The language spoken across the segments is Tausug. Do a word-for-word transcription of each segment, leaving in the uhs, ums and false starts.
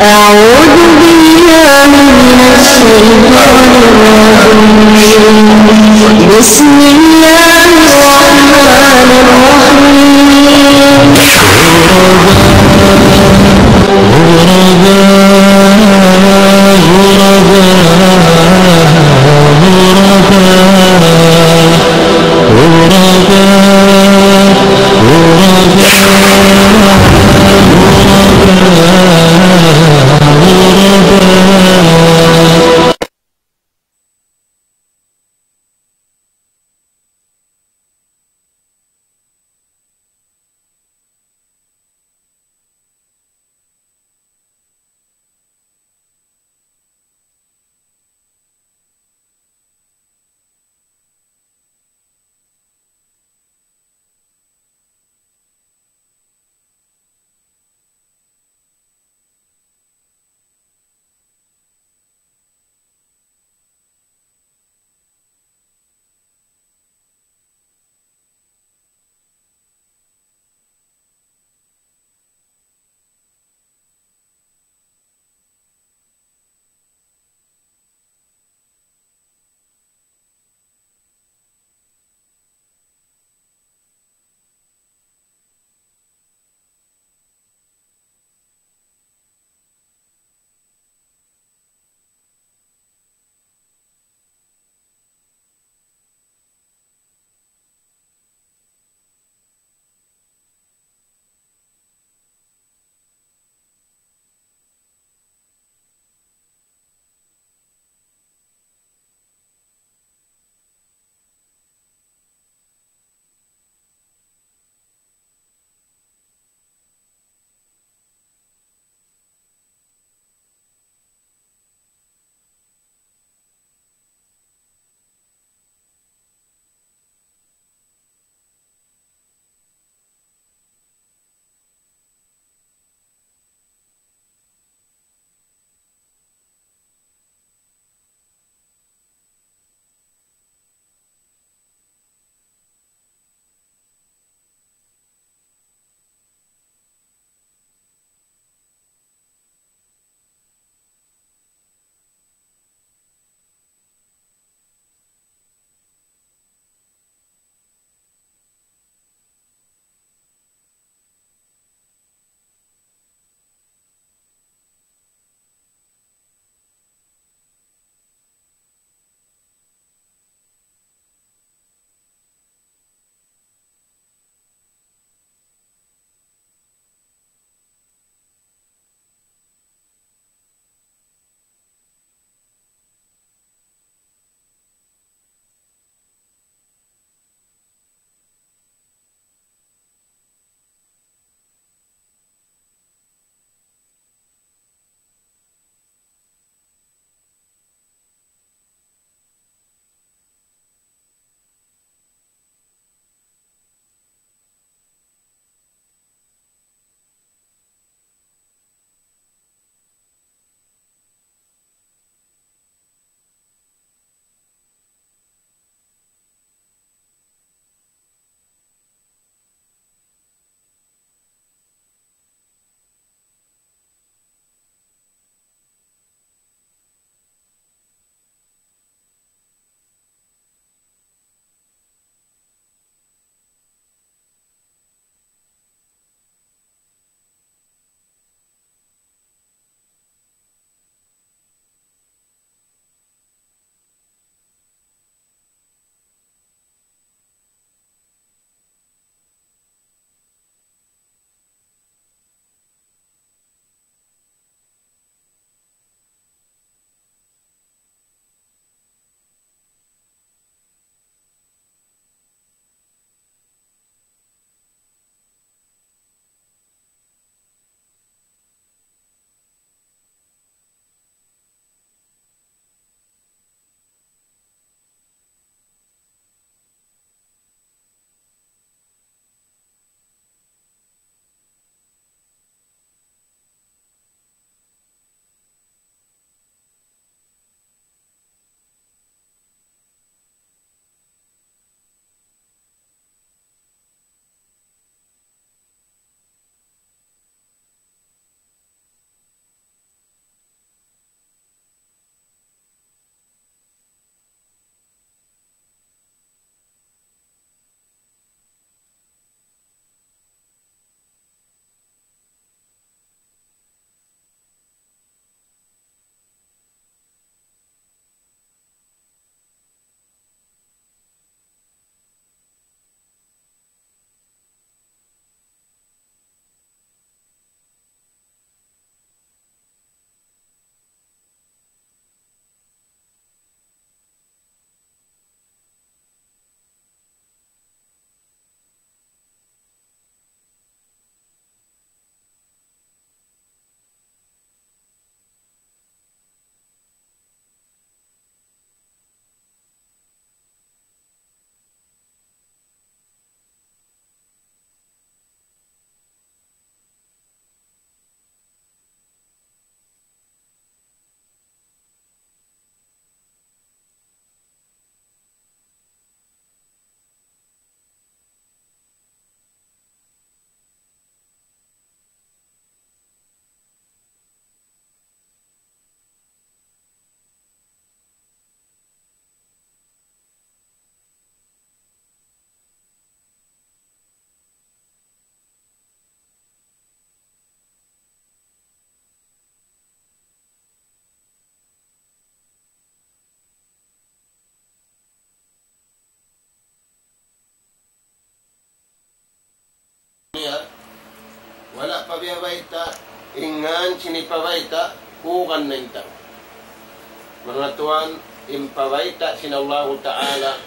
أعوذ بالله من الشيطان الرجيم. بسم الله الرحمن الرحيم. Wala' pa biya' bayta', in ngan sin hipabayta', kulang na in tau. Manga tuwan, in pabayta' sin Allahu Ta'ala,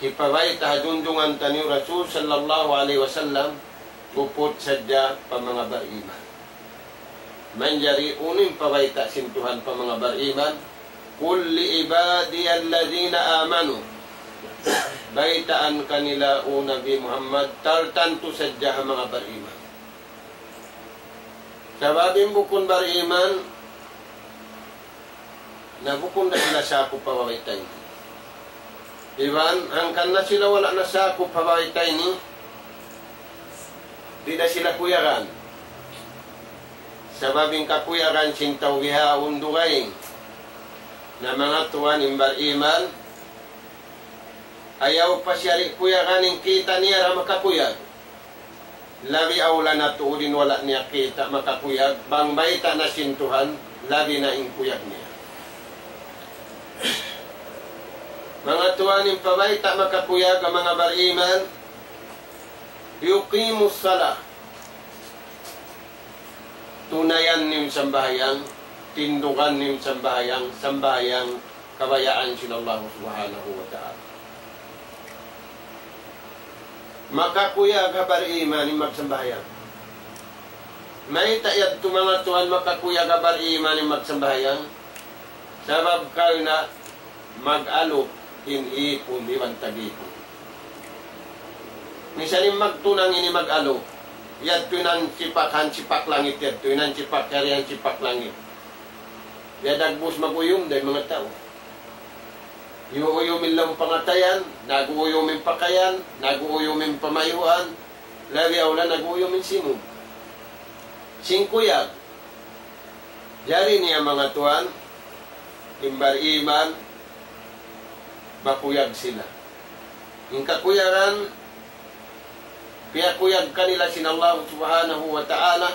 hipabayta' ha junjungan taniyu Rasul sallallahu alayhi wasallam, guput sadja pa manga bariman. Manjari unu in pabayta' sin Tuhan pa manga bariman, قل لعبادي الذين آمنوا. Baytaan kanila, O Nabi Muhammad, tartantu sadja ha manga bariman. Sabab in bukun bariman, na bukun da sila sakup pa bayta' ini. Iban, hangkan na sila wala' na sakup pa bayta' ini, di' da sila kuyagan. Sabab in kakuyagan sin tau bihaun dugaing. Na manga tuwan in bariman, ayaw pa siya di' kuyagan in kita' niya da makakuyag. Labi awla na tuud in wala' niya kita' makakuyag, bang bayta' na sin Tuhan, labi na in kuyag niya. Manga tuwan, in pabayta' makakuyag ha manga bariman, يقيموا الصلاة. Tunayan niyu in sambahayang, tindugan niyu in sambahayang, sambahayang kabayaan sin Allah Subhanahu wa Ta'ala. Makakuyag ha bariman in magsambahayang. Mayta' yadtu manga tuwan makakuyag ha bariman in magsambahayang? Sabab karna' mag-alup in ipun iban tag-ipun. Misan in magtunang ini mag-alup, yadtu in hansipak, hansipak langit yadtu, in hansipak yari, hansipak langit. Biya' dagbus mag-uyum da in manga tau. Iyuuyum in lawm pangatayan, nag-uuyum in pakayan, nag-uuyum in pamayhuan, labi awla nag-uuyum in simud. Sin kuyag. Jari niya manga tuwan, in bariman, makuyag sila. In kakuyagan, piyakuyag kanila sin Allah Subhanahu wa Ta'ala,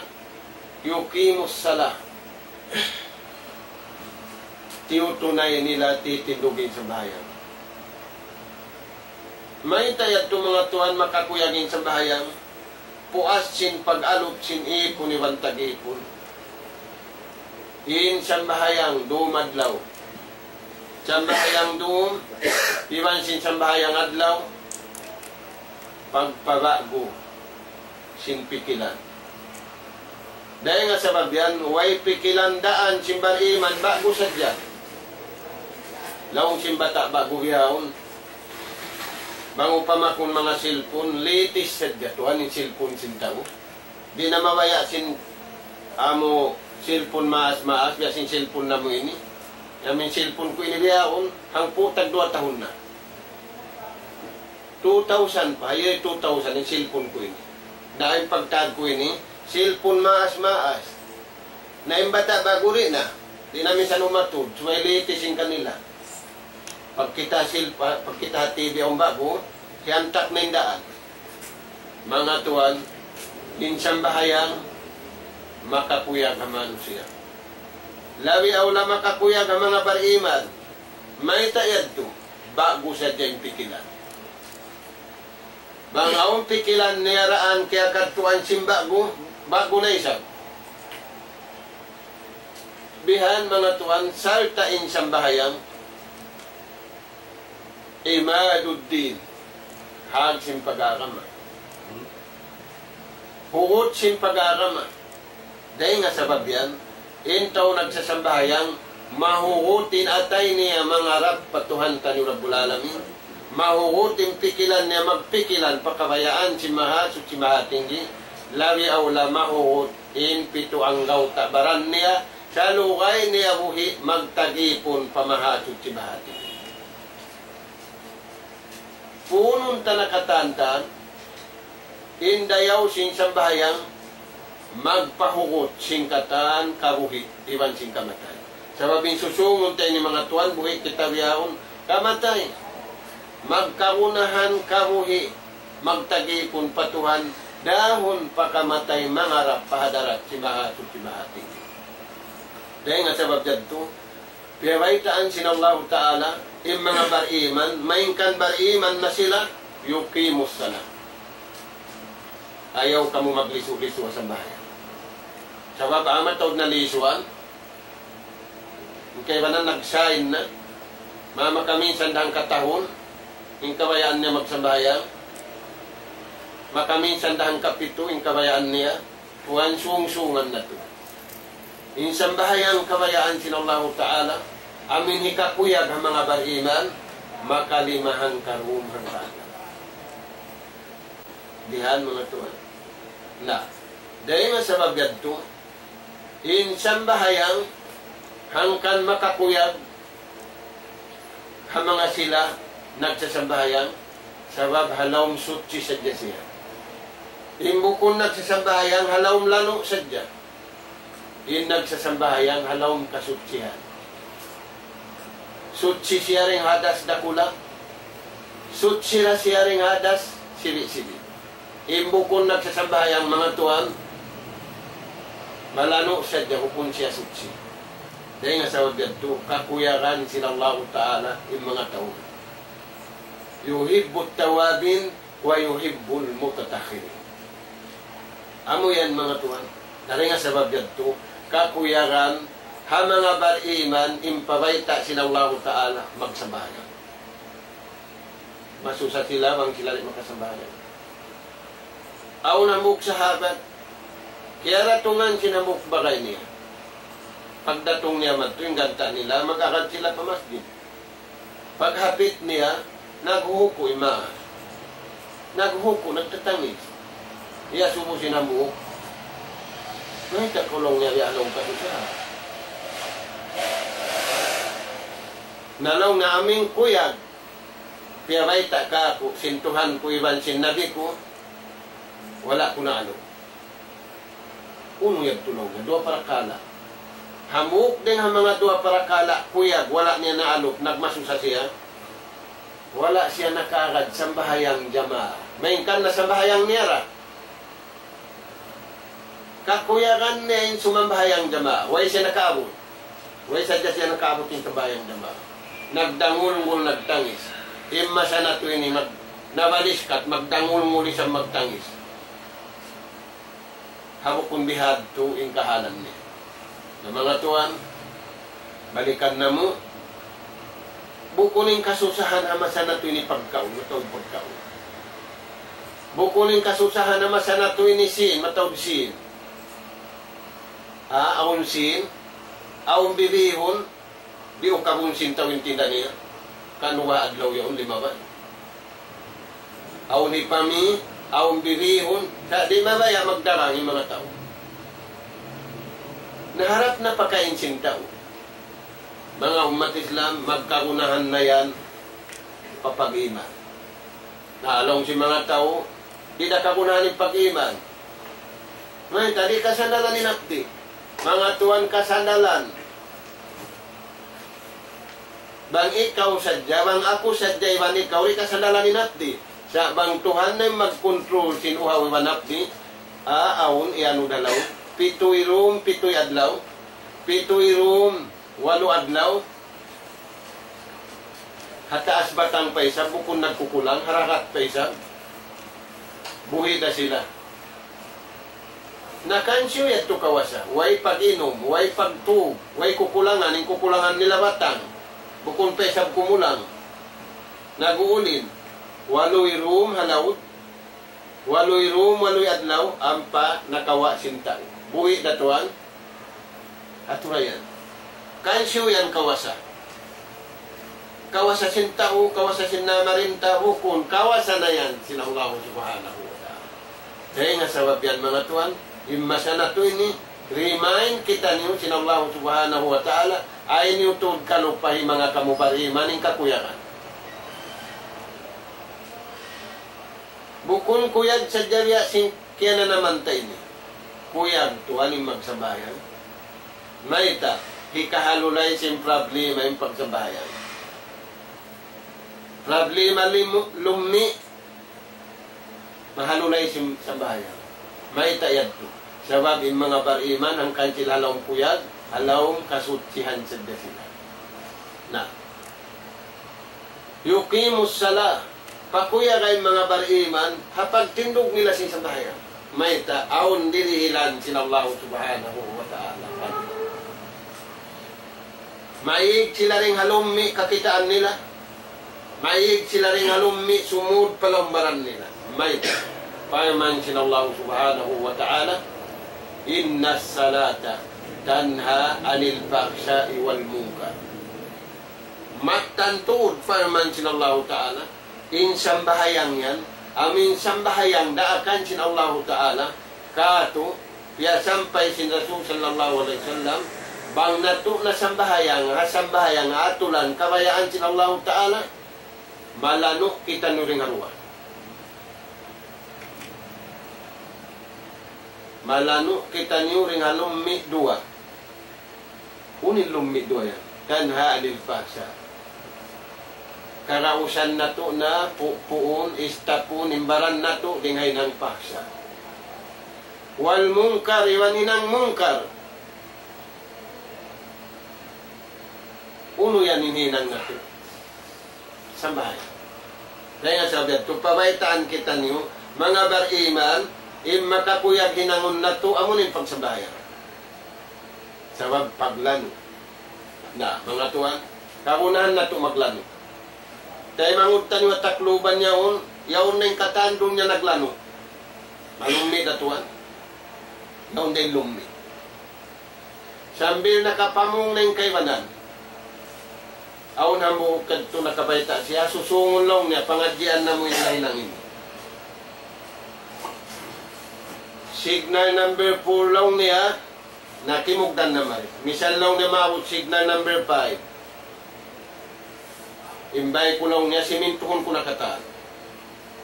يقيموا الصلاة. Tiyutunay nila, titindug in sambahayang. Mayta' yadtu manga tuwan makakuyag in sambahayang? Puas sin pag-alup sin ipun iban tag-ipun. In sambahayang dum adlaw. Sambahayang dum, iban sin sambahayang adlaw, pagpaba'gu sin pikilan. Dayn ha sabab yan, way pikilan daan sin bariman, ba'gu sadja. Laung sin bata' ba'gu bihaun. Bang upama kun manga cellphone, latest sadja tuwan in cellphone sin tau. Di' na mabaya' sin amu cellphone maas-maas, biya' sin cellphone namu' ini. Amu in cellphone ku ini bihaun, hangpu' tag duwa tahun na. Two thousand pa, iya two thousand in cellphone ku ini. Na in pagtag ku ini, cellphone maas-maas. Na in bata' ba'gu di' na, di' na minsan umatud, subay latest in kanila. Pagkita' sil-, pa-, pagkita' ha T V awn ba'gu, siyantak na in daan. Manga tuwan, in sambahayang makakuyag ha manusiya'. Labi awla makakuyag ha manga bariman, mayta' yadtu, ba'gu sadja in pikilan. Bang awn pikilan niya daan kiyakadtuan sin ba'gu, ba'gu na isab. Bihan manga tuwan, sarta' in sambahayang, عماد الدين, hag sin pag-agama. Hugut sin pag-agama. Dayn ha sabab yan, in tau nagsasambahayang, mahugut in atay niya mangarap pa Tuhan taniyu Rabbul Alamin. Mahugut in pikilan niya magpikilan pa kabayaan sin Mahasuchi Mahatinggi. Labi awla mahugut in pitu anggawta' baran niya, salugay niya buhi' magtagipun pa Mahasuchi Mahatinggi. Punun ta na katan-katan, in dayaw sin sambahayang magpahugut sin katan kabuhi' iban sin kamatay. Sabab in susūngun ta ini manga tuwan, buhi' kita bihaun, kamatay. Magkagunahan kabuhi', magtagipun pa Tuhan, dahun pa kamatay mangarap pa hadarat sin Mahasuchi Mahatinggi. Dayn ha sabab yadtu, piyabaytaan sin Allahu Ta'ala, in manga bariman, malayngkan bariman na sila, يقيموا الصلاة. Ayaw kamu maglisu-lisu ha sambahayang. Sabab amu in mataud na lisuan, in kaibanan nag-sign na, ma-, makaminsan da hangkatahun in kabayaan niya magsambahayang, makaminsan da hangkapitu in kabayaan niya, tuwan sungsungan natu'. In sambahayang kabayaan sin Allahu Ta'ala, amu in hikakuyag ha manga bariman, makalima hangka dum hangka agama. Dihan manga tuwan. Na, dayn ha sabab yadtu, in sambahayang hangkan makakuyag ha manga sila nagsasambahayang, sabab ha lawm suchi sadja siya. In bukun nagsasambahayang ha lawm lanu' sadja. In nagsasambahayang ha lawm kasuchihan. Suchi siya dayn ha hadas dakula'. Suchi ra siya dayn ha hadas sibi'-sibi'. In bukun nagsasambahayang manga tuwan, malanu' sadja bukun siya suchi. Dayn ha sabab yadtu, kakuyagan sin Allahu Ta'ala in manga tau. يحب التوابين ويحب المتطهرين. Amu yan manga tuwan. Dayn ha sabab yadtu, kakuyagan ha manga bariman in pabayta' sin Allahu Ta'ala magsambahayang. Masusa sila bang sila di' makasambahayang. Awn hambuuk sahabat, kiyaratungan sin hambuuk bagay niya. Pagdatung niya madtu, in ganta' nila, mag-agad sila pa masjid. Paghapit niya, naghuhuku' in maas. Naghuhuku', nagtatangis. Iyasubu sin hambuuk. Mayta' kaw laung niya, biya' laung kasusahan. Na laung niya, amu in kuyag piyabayta' kāku' sin Tuhan ku iban sin Nabi ku, wala' ku naalup. Unu yadtu laung niya, duwa parakala'. Hambuuk dayn ha manga duwa parakala', kuyag, wala' niya naalup, nagmasusa siya. Wala' siya nakaagad sambahayang jamaa. Malayngkan nasambahayang niya ra. Kakuyagan niya in sumambahayang jamaa. Way siya nakaabut. Way sadja siya nakaabut in sambahayang jamaa. Nagdangulngul, nagtangis. In masa natu' ini mag-, nabaliskat, magdangulngul isab magtangis. Ha bukun bihadtu in kahalan niya. Na manga tuwan, balikan namu', bukun in kasusahan ha masa natu' ini pagkaun, mataud pagkaun. Bukun in kasusahan ha masa natu' ini sin, mataud sin. Ha, awn sin, awn bibihun, di' ukabun sin tau in tinda niya. Kan duwa adlaw yaun limabay. Awn hipami, awn bibihun, sa' di' mabaya' magdarang in manga tau. Na harap na pakain sin tau. Manga ummat Islam, magkagunahan na yan pa pag-iman. Na laung sin manga tau, di' da kagunahan in pag-iman. Mayta', di' kasandalan in hapdi'. Manga tuwan, kasandalan. Bang ikaw sadja, bang aku sadja iban ikaw, di' kasandalan in hapdi'. Sa' bang Tuhan na in magkontrol sin uhaw iban hapdi', a, awn, iyanu da laung. Pituy dum, pituy adlaw. Pituy dum, walu adlaw. Ha taas batang pa isab, bukun nagkukulang, harakat pa isab. Buhi' da sila. Na kansiyu yadtu kawasa, way pag-inum, way pagtug, way kukulangan, in kukulangan nila batang. Bukun pa isab kumulang. Nag-uulin, waluy dum ha laud, waluy dum, waluy adlaw, ampa nakawa' sin tau. Buhi' da tuwan, atura yan. Kansiyu yan kawasa. Kawasa sin tau, kawasa sin namarinta, bukun, kawasa na yan sin Allah Subhanahu wa Ta'ala. Dayn ha sabab yan, manga tuwan, in masa natu' ini, remind kitaniyu sin Allah Subhanahu wa Ta'ala, ayaw niyu tuud kalupahi manga kamu bariman in kakuyagan. Bukun kuyag sadja biya' sin kiyananaman ta ini. Kuyag tuwan in magsambahayang. Mayta', hikahalulay sin problema in pagsambahayang. Problema limu-, lummi', mahalulay sin sambahayang. Mayta' yadtu. Sabab in manga bariman, hangkan sila ha lawm kuyag, ha lawm kasuchihan sadja sila. Na. يقيم الصلاة. Pakuyaga in manga bariman, ha pagtindug nila sin sambahayang. Mayta'? Awn dirihilan sin Allah Subhanahu wa Ta'ala. Maig sila dayn ha lummi' kakitaan nila. Maig sila dayn ha lummi' sumud pa lawm baran nila. Mayta'? Parman sin Allah Subhanahu wa Ta'ala, إن الصلاة تنهى عن الفحشاء والمنكر. Mattan tuud parman sin Allahu Ta'ala, in sambahayang yan, amu in sambahayang daakan sin Allahu Ta'ala, katu', piyasampay sin Rasul sallallahu alayhi wasallam, bang natu' na sambahayang, ha sambahayang atulan kabayaan sin Allahu Ta'ala, malanu' kitaniyu dayn ha duwa. Malanu' kitaniyu dayn ha lummi' duwa. Unu in lummi' duwa yan? تنهى عن الفحشاء. Karausan natu' na pu-, puun, istapun, in baran natu' dayn ha hinang pahsya. والمنكر, iban hinang munkar. Unu yan in hinang natu'? Sambahayang. Dayn ha sabab yadtu, pabaytaan kitaniyu, manga bariman, in makakuyag hinangun natu', amu in pagsambahayang. Sabab paglanu'. Na, manga tuwan, kagunahan natu' maglanu'. Taymanghud taniyu ha Tacloban yaun, yaun na in katan dunya naglanu'. Malummi' da tuwan. Yaun da in lummi'. Sambil nakapamung na in kaibanan. Awn hambuuk kadtu nakabayta' siya, susungun laung niya, pangadjian namu' in hinang ini. Signal number four laung niya, nakimugdan na mari. Misan laung niya maabut signal number five. In bāy ku laung niya, simintuhun ku na katan.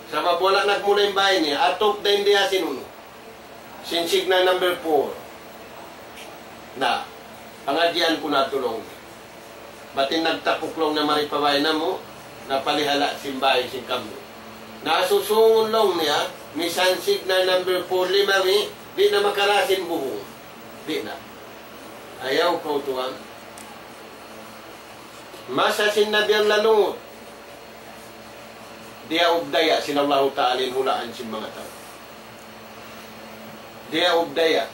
Sabab wala' nagmula in bāy niya, atup da in diya sin unu. Sin signal number four. Na, pangadjian ku na tuud laung niya. Bat in nagtapuk laung niya mari pa bāy namu', napalihala' sin bāy sin kamu. Na susungun laung niya, misan signal number four lima mi, di' na makara sin buhung. Di' na. Ayaw kaw tuwan. Masa sin Nabi Allah Lut. Diyaubdaya' sin Allahu Ta'ala in hulaan sin manga tau. Diyaubdaya'.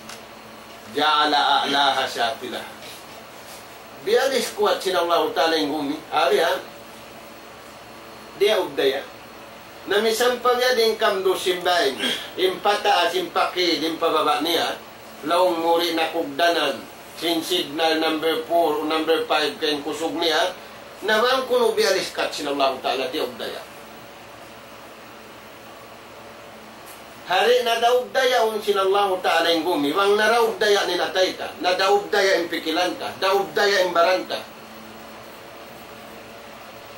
جعل أعلاها سافلها. Biyalis kuwat sin Allahu Ta'ala in gumi. Ari ha? Diyaubdaya'. Na misan pa biya' diin kamdus sin bāy, in pataas, in pakid, in pababa' niya, laung mu di' nakugdanan sin signal number four o number five kay in kusug niya, na bang kunu' biyalis kat sin Allahu Ta'ala, diyaubdaya'. Hari nadaubdayaun sin Allahu Ta'ala in gumi, bang nadaubdaya' in atay ta, nadaubdaya' in pikilan ta, daubdaya' in baran ta.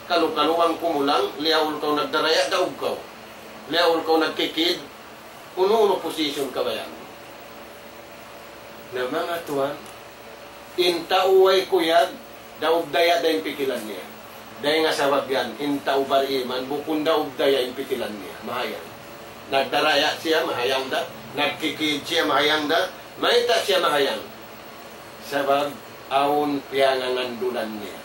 Kalu-kalu bang kumulang, liyaul kaw nagdaraya', daug kaw. Liyaul kaw nagkikid, unu-unu position kabayaan mu. Na manga tuwan, in tau way kuyag, daubdaya' da in pikilan niya. Dayn ha sabab yan, in tau bariman, bukun daubdaya' in pikilan niya. Mahayang. Nagdaraya' siya, mahayang da. Nagkikid siya, mahayang da. Mayta' siya mahayang? Sabab awn piyangangandulan niya.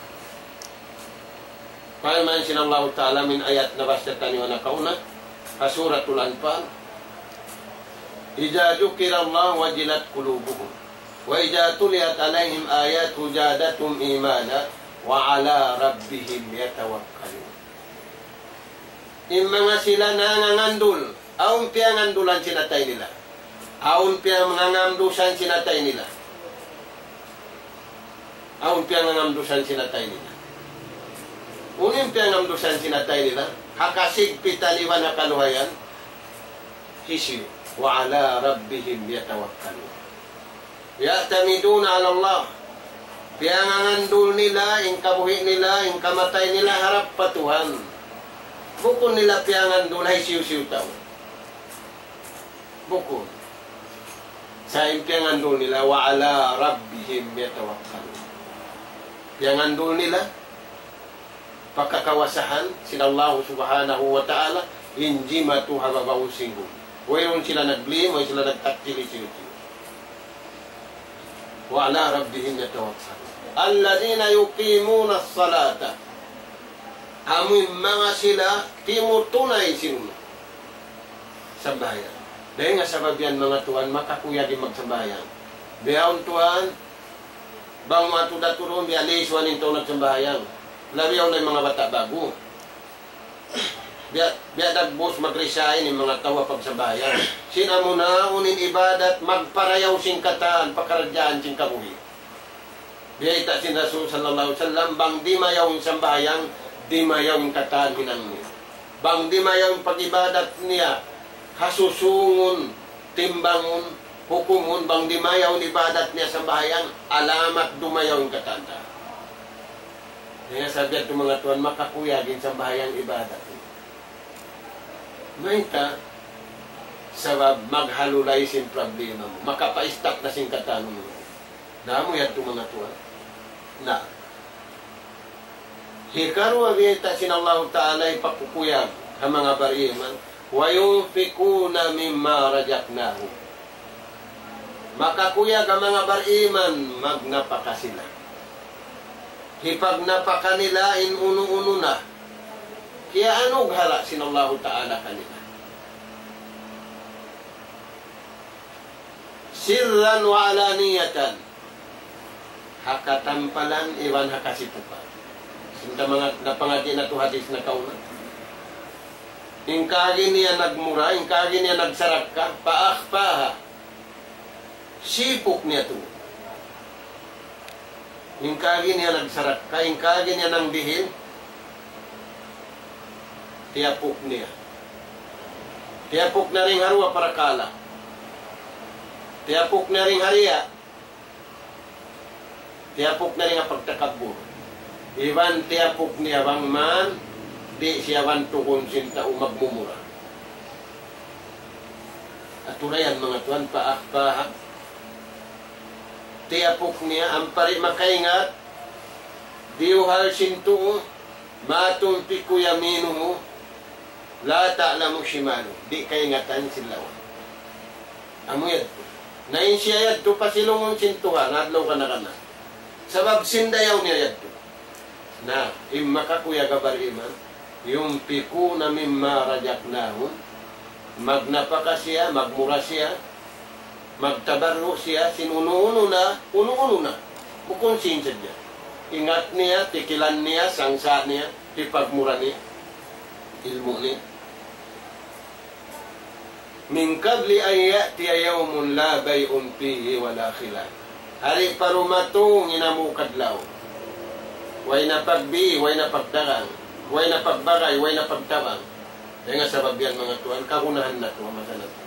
Parman sin Allahu Ta'ala, amu in ayat nabasa taniyu nakauna, ha Suratul Anfal, إذا ذكر الله وجلت قلوبهم وإذا تليت عليهم آياته زادتهم إيمانا وعلى ربهم يتوكلون. In manga sila nangangandul, awn piyangandulan sin atay nila. Awn piyangangamdusan sin atay nila. Awn piyangangamdusan sin atay nila. Unu in piyangamdusan sin atay nila? Ha kasigpitan iban ha kaluhayan, hisiyu? وعلى ربهم يتوكلون. يعتمدون على الله. Piyangangandul nila, in kabuhi' nila, in kamatay nila, harap pa Tuhan. Bukun nila piyangandul ha hisiyu-siyu tau. Bukun. Sa' in piyangandul nila, وعلى ربهم يتوكلون. Piyangandul nila, pa kakawasahan sin Allahu Subhanahu wa Ta'ala, in jimatu ha babaw sin gumi. Wayruun sila naglim, way sila nagtaktil hisiyu-siyu. وعلى ربهم يتوكلون. الذين يقيمون الصلاة. Amu in manga sila timutunay sin sambahayang. Dayn ha sabab yan, manga tuwan, makakuyag in magsambahayang. Bihaun tuwan, bang mu atud-aturun, biya' lisuan in tau nagsambahayang. Labi yaun na in manga bata' ba'gu. Biya', biya' dagbus mag-resign in manga tau ha pagsambahayang. Sin amu na awn in ibadat, magparayaw sin katan, pakaradjaan sin kabuhi'. Biyayta' sin Rasul sallallahu alayhi wasallam, bang dimayaw in sambahayang, dimayaw in katan hinang niya. Bang dimayaw in pag-ibadat niya, hasusungun, timbangun, hukumun, bang dimayaw in ibadat niya sambahayang, alamat dumayaw in katan ta. Hangkan sabab yadtu manga tuwan makakuyag in sambahayang ibadat. Mayta', sabab maghalulay sin problema mu. Makapa-stop na sin katan mu. Na amu yadtu manga tuwan. Na. Hikaruwa biyayta' sin Allahu Ta'ala hipakukuyag ha manga bariman. وينفقون مما رزقناهم. Makakuyag ha manga bariman, magnapaka sila. Hipagnapaka nila in unu-unu na. Kiyaanughala' sin Allahu Ta'ala kanila. سرا وعلانية. Ha katampalan iban ha kasipukan. Sin ta manga, napangadji' natu' hadis nakauna. In kaagi niya nagmura, in kaagi niya nagsarakka, فأخفاها. Sipuk niya tuud. In kaagi niya nagsarakka, in kaagi niya nangdihil, tiyapuk niya. Tiyapuk niya dayn ha duwa parakala'. Tiyapuk niya dayn ha riya'. Tiyapuk niya dayn ha pagtakabbur. Iban tiyapuk niya bang man, di' siya bantugun sin tau magmumura. Atura yan, manga tuwan, فأخفاها. Tiyapuk niya, ampa di' makaingat, diyuhal sin tuu, ما تنفق يمينه لا تعلم شماله. Di' kaingatan sin lawa. Amu yadtu. Na in siya yadtu pasilungun sin Tuhan, adlaw kana-kana. Sabab sin dayaw niya yadtu. Na, in makakuyag ha bariman, ينفقون مما رزقناهم. Magnapaka siya, magmura siya, magtabarru' siya, sin unu-unu na, unu-unu na. Bukun sin sadja. Ingat niya, pikilan niya, sangsa' niya, hipagmura niya, ilmu' niya. من قبل أن يأتي يوم لا بيع فيه ولا خلال. Di' pa dumatung in amu adlaw. Way na pagbi, way na pagdagang, way na pagbagay, way na pagtabang. Dayn ha sabab yan, manga tuwan, kagunahan natu' ha masa natu'.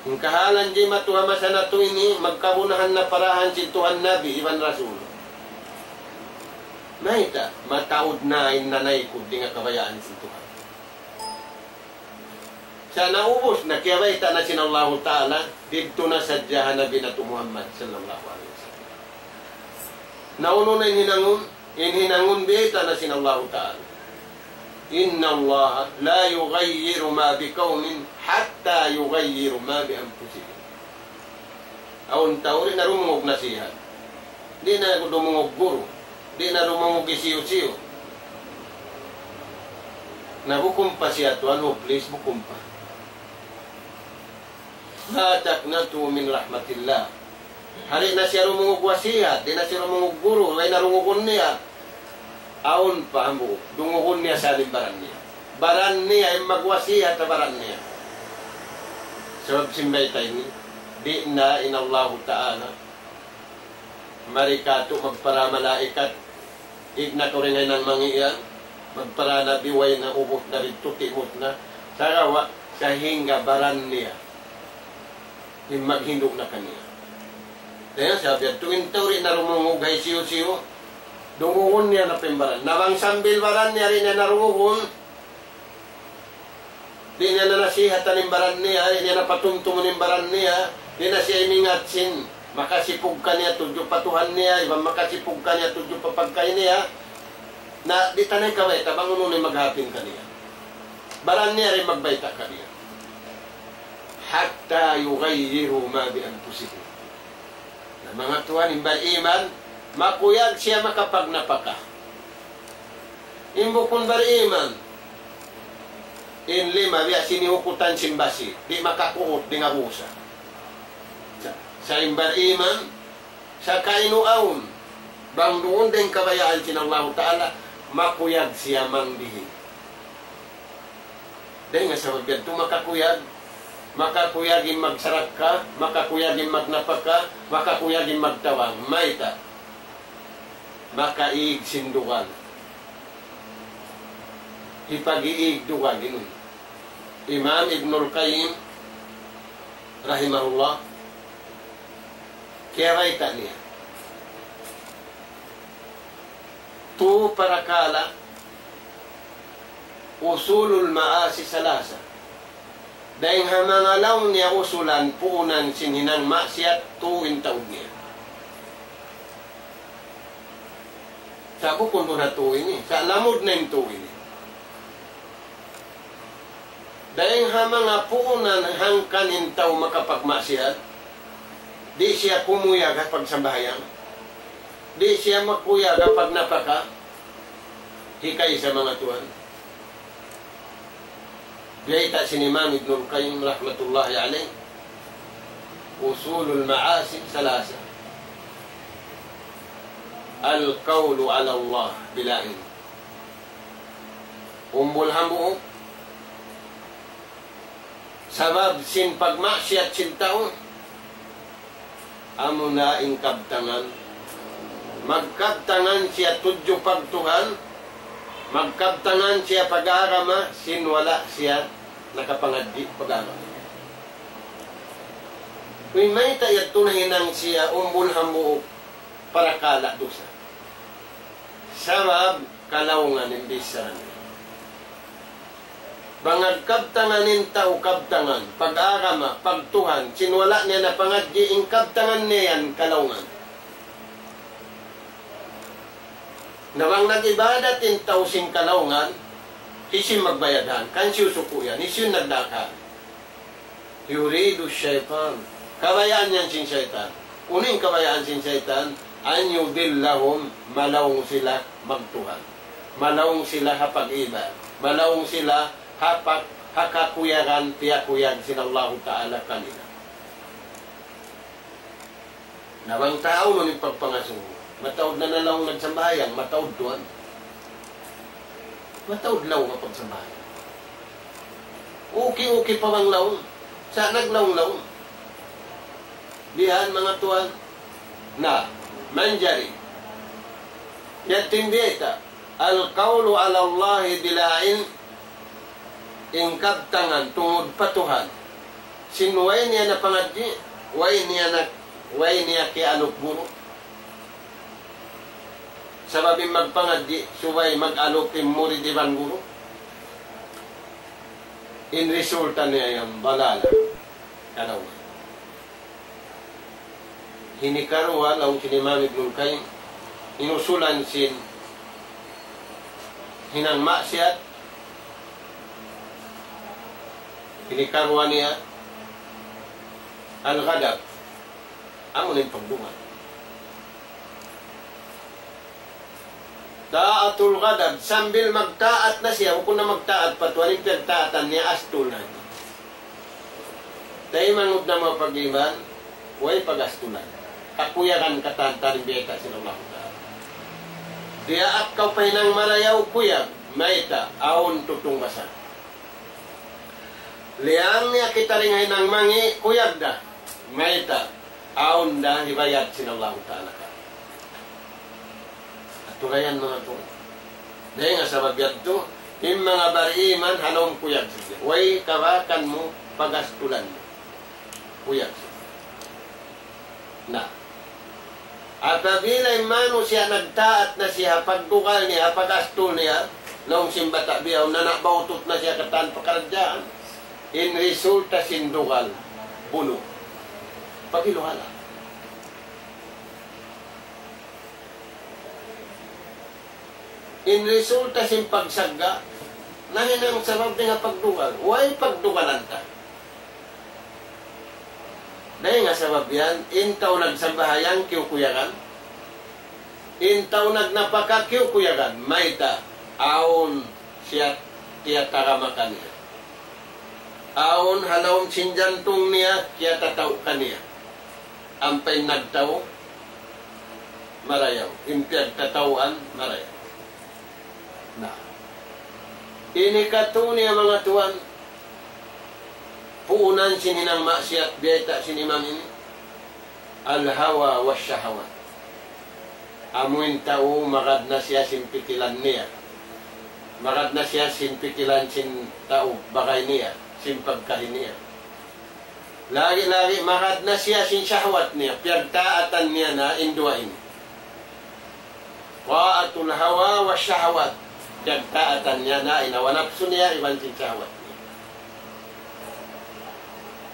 In kahalan jimatu ha masa natu' ini, magkagunahan na parahan sin Tuhan Nabi iban Rasul. Mayta', mataud na in nanaykud dayn ha kabayaan sin Tuhan. Sa' naubus na, kiyabayta' na sin Allahu Ta'ala, didtu na sadja ha Nabi natu' Muhammad sallallahu alayhi wasallam. Na unu na in hinangun, in hinangun biyayta' na sin Allahu Ta'ala. إن الله لا يغير ما بقوم حتى يغيروا ما بأنفسهم. Awn tau di' na dumungug nasihat. Di' na dumungug guru. Di' na dumungug hisiyu-siyu. Na bukun pa siya tuwan, hopeless, bukun pa. لا تقنطوا من رحمة الله. Di' na siya dumungug wasihat, di' na siya dumungug guru, way na dungugun niya. Awn pa hambuuk, dungugun niya sa' in baran niya. Baran niya, in magwasihat ha baran niya. Sabab sin bayta' ini, di' na in Allahu Ta'ala mari katu' magpara malaikat, ig na kaw dayn ha hinang mangi' yan, magpara nabi, way na, ubus na didtu, timut na, sagawa', sahingga baran niya in maghindu' na kaniya. Dayn ha sabab yadtu, in tau di' na dumungug ha hisiyu-siyu, dungugun niya na pa in baran. Na bang sambil baran niya di' niya na dungugun, di' niya na nasihatan in baran niya, di' niya na patumtumun in baran niya, di' na siya imingat sin makasipug kaniya tudju pa Tuhan niya, iban makasipug kaniya tudju pa pagkahi niya, na di' ta na kabayta' bang unu in maghapin kaniya. Baran niya da in magbayta' kaniya. حتى يغيروا ما بأنفسهم. Na manga tuwan, in bariman, makuyag siya makapagnapaka. In bukun bariman, In lima biya' sin ihukutan sin basi, di' makakuhut dayn ha busa. Sa', sa' in bariman, sa' kainu awn, bang duun dayn kabayaan sin Allahu Ta'ala, makuyag siya mangdihi. Dayn ha sabab yadtu makakuyag, makakuyag in magsarakka, makakuyag in magnapaka, makakuyag in magtabang. Mayta'? Makaig sin dugal. Hipag-iig dugal ini. Imam Ibnul Qayyim rahimahullah, kiyabayta' niya tu parakala', usulul ma'asi salasa. Dayn ha manga laung niya usulan puunan sin hinang maksiyat, tu in taud niya. Sa' bukun duun ha tu ini, sa' lamud na in tu ini. Dayn ha manga puunan hangkan in tau makapagmaksiyat, di' siya kumuyag ha pagsambahayang, di' siya makuyag ha pagnapaka, hikay sa manga tuwan. Biyayta' sin Imam Ibnul Qayyim rahmatullahi alayh, usulul ma'asi salasa. Al-qawlu ala Allah bila ilm. Umbul hambuuk, sabab sin pagmaksiyat sin tau, amuna in kabtangan. Magkabtangan siya tudju pagtuhan, magkabtangan siya pag-agama, sin wala' siya nakapangadji' pag-agama. Uy, mayta' yadtu nahinang siya umbul hambuuk parakala' dusa. Sabab kalaungan in bichara niya. Bang nagkabtangan in tau kabtangan, pag-agama, pagtuhan, sin wala' niya napangadji', in kabtangan niya yan kalaungan. Na bang nag-ibadat in tau sin kalaungan, hisiyu in magbayad han, kan hisiyu suku' yan, hisiyu in nagdaak han. يريد الشيطان. Kabayaan yan sin saytan. Unu in kabayaan sin saytan? أن يضلهم, malaung sila magtuhan. Malaung sila ha pag-ibadat. Malaung sila ha pag-, ha kakuyagan, piyakuyag sin Allahu Ta'ala kanila. Na bang tau nun in pagpangasubu, mataud na na laung nagsambahayang, mataud tuwan. Mataud laung ha pagsambahayang. Okay-okay pa bang laung, sa' naglaung-laung. Bihan manga tuwan. Na, manjari. Yadtu in biyayta'. القول على الله بلا علم, in kabtangan tungud pa Tuhan. Sin way niya napangadji', way niya na, way niya kiyalup guru. Sabab in magpangadji', subay mag-alup in murid iban guru. In resulta niya yan, balala. Kalaungan. Hikaruwa, laung sin Imam Ibnul Qayyim, in usulan sin hinang maksiyat, hikaruwa niya, al-ghadab, amu in pagdugal. Ta'atul ghadab, sambil magtaat na siya, bukun na magtaat pa Tuhan, in piyagtaatan niya, astul na. Taymanghud na manga pag-iman, way pag-astulan. Kakuyagan katan-katan in biyayta' sin Allahu Ta'ala. Diyaak kaw pa hinang marayaw kuyag, mayta', awn tutungbasan. Liyang niya kita dayn ha hinang mangi', kuyag da. Mayta', awn da hibayad sin Allahu Ta'ala kaniya. Aturayan manga tuwan. Dayn ha sabab yadtu, in manga bariman, ha lawm kuyag sadja. Way kabakan mu, pag-astulan mu. Kuyag sadja. Na. Apabila in manusiya' nagtaat na siya ha pagdugal niya, ha pag-astul niya, laung sin bata' bihaun, na nabawtut na siya katan pakaradjaan. In resulta sin dugal, bunu'. Pagiluhala. In resulta sin pagsagga', nahinang sabab dayn ha pagdugal. Way pagdugalan ta. Dayn ha sabab yan, in tau nagsambahayang kiyukuyagan, in tau nagnapaka kiyukuyagan, mayta', awn siya tiyatagama kaniya. Awn ha lawm sin jantung niya, kiyatataw kaniya. Ampa in nagtaw, marayaw. In piyagtatawhan, marayaw. Na. Ini katu' niya manga tuwan, puunan sin hinang maksiat, biyayta' sin imam ini. Al-hawa wa shahawat. Amu in tau magad na siya sin pikilan niya. Magad na siya sin pikilan sin tau bagay niya, sin pagkahi niya. Lagi'-lagi' magad na siya sin shahwat niya, piyagtaatan niya na in duwa ini. Ta'atul hawa wa shahawat. Piyagtaatan niya na in hawa napsu niya iban sin shahwat niya.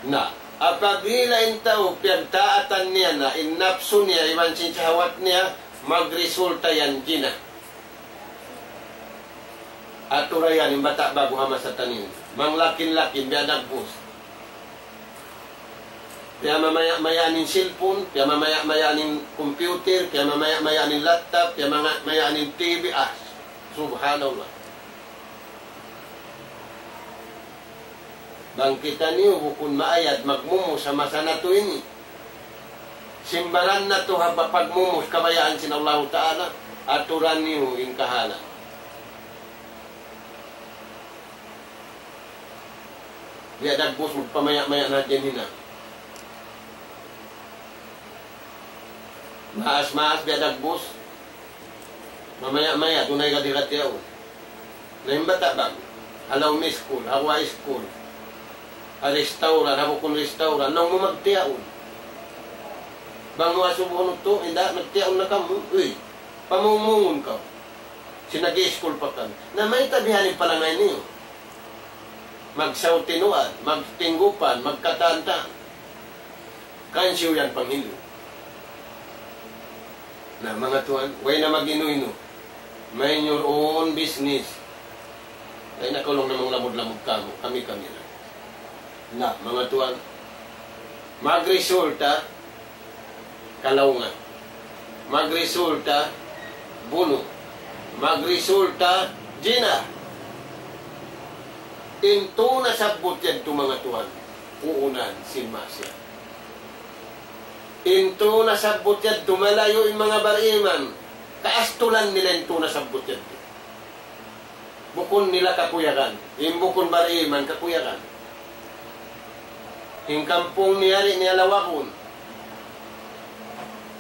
Na, apabila in tau piyagtaatan niya na in napsu niya iban sin shahwat niya, magresulta yan jina. Atura yan in bata' ba'gu ha masa ta niyu. Manglakin-lakin, biya' dagbus. Piyamamaya'-maya' in cellphone, piyamamaya'-maya' in computer, piyamamaya'-maya' in laptop, piyamamaya' in T V, ah, subhanallah. Bang kitaniyu bukun maayad magmumus ha masa natu' ini. Simbaran natu' ha pagmumus kabayaan sin Allahu Ta'ala, aturan niyu in kahalan. Biya' dagbus magpamaya'-maya' na hadja in hinang. Maas-maas biya' dagbus. Mamaya-maya, dunay gadi-gadi yaun. Na in bata' bang, ha lawm iskul, ha guwa' iskul, ha restaurant, ha bukun restaurant, naung mu magtiyaun. Bang mu asubuhun tu, inda', nagtiyaun na kamu, uy, pamungmungun kaw. Sin nag-iskul pa kami. Na mayta' bihaini in palangay niyu? Magsautinuan, magtinggupan, magkatantan. Kansiyu yan panghindu'. Na, manga tuwan, way na mag-inu-inu. Mind your own business. Way na kaw laung na manglamud-lamud kamu, kami-kami na. Na, manga tuwan, magresulta kalaungan. Magresulta bunu'. Magresulta jina. In tū nasabbut yadtu, manga tuwan, puunan sin maksiyat. In tū nasabbut yadtu, malayu' in manga bariman, kaastulan nila in tū nasabbut yadtu. Bukun nila kakuyagan. In bukun bariman kakuyagan. In kampung niya di' niya lawagun.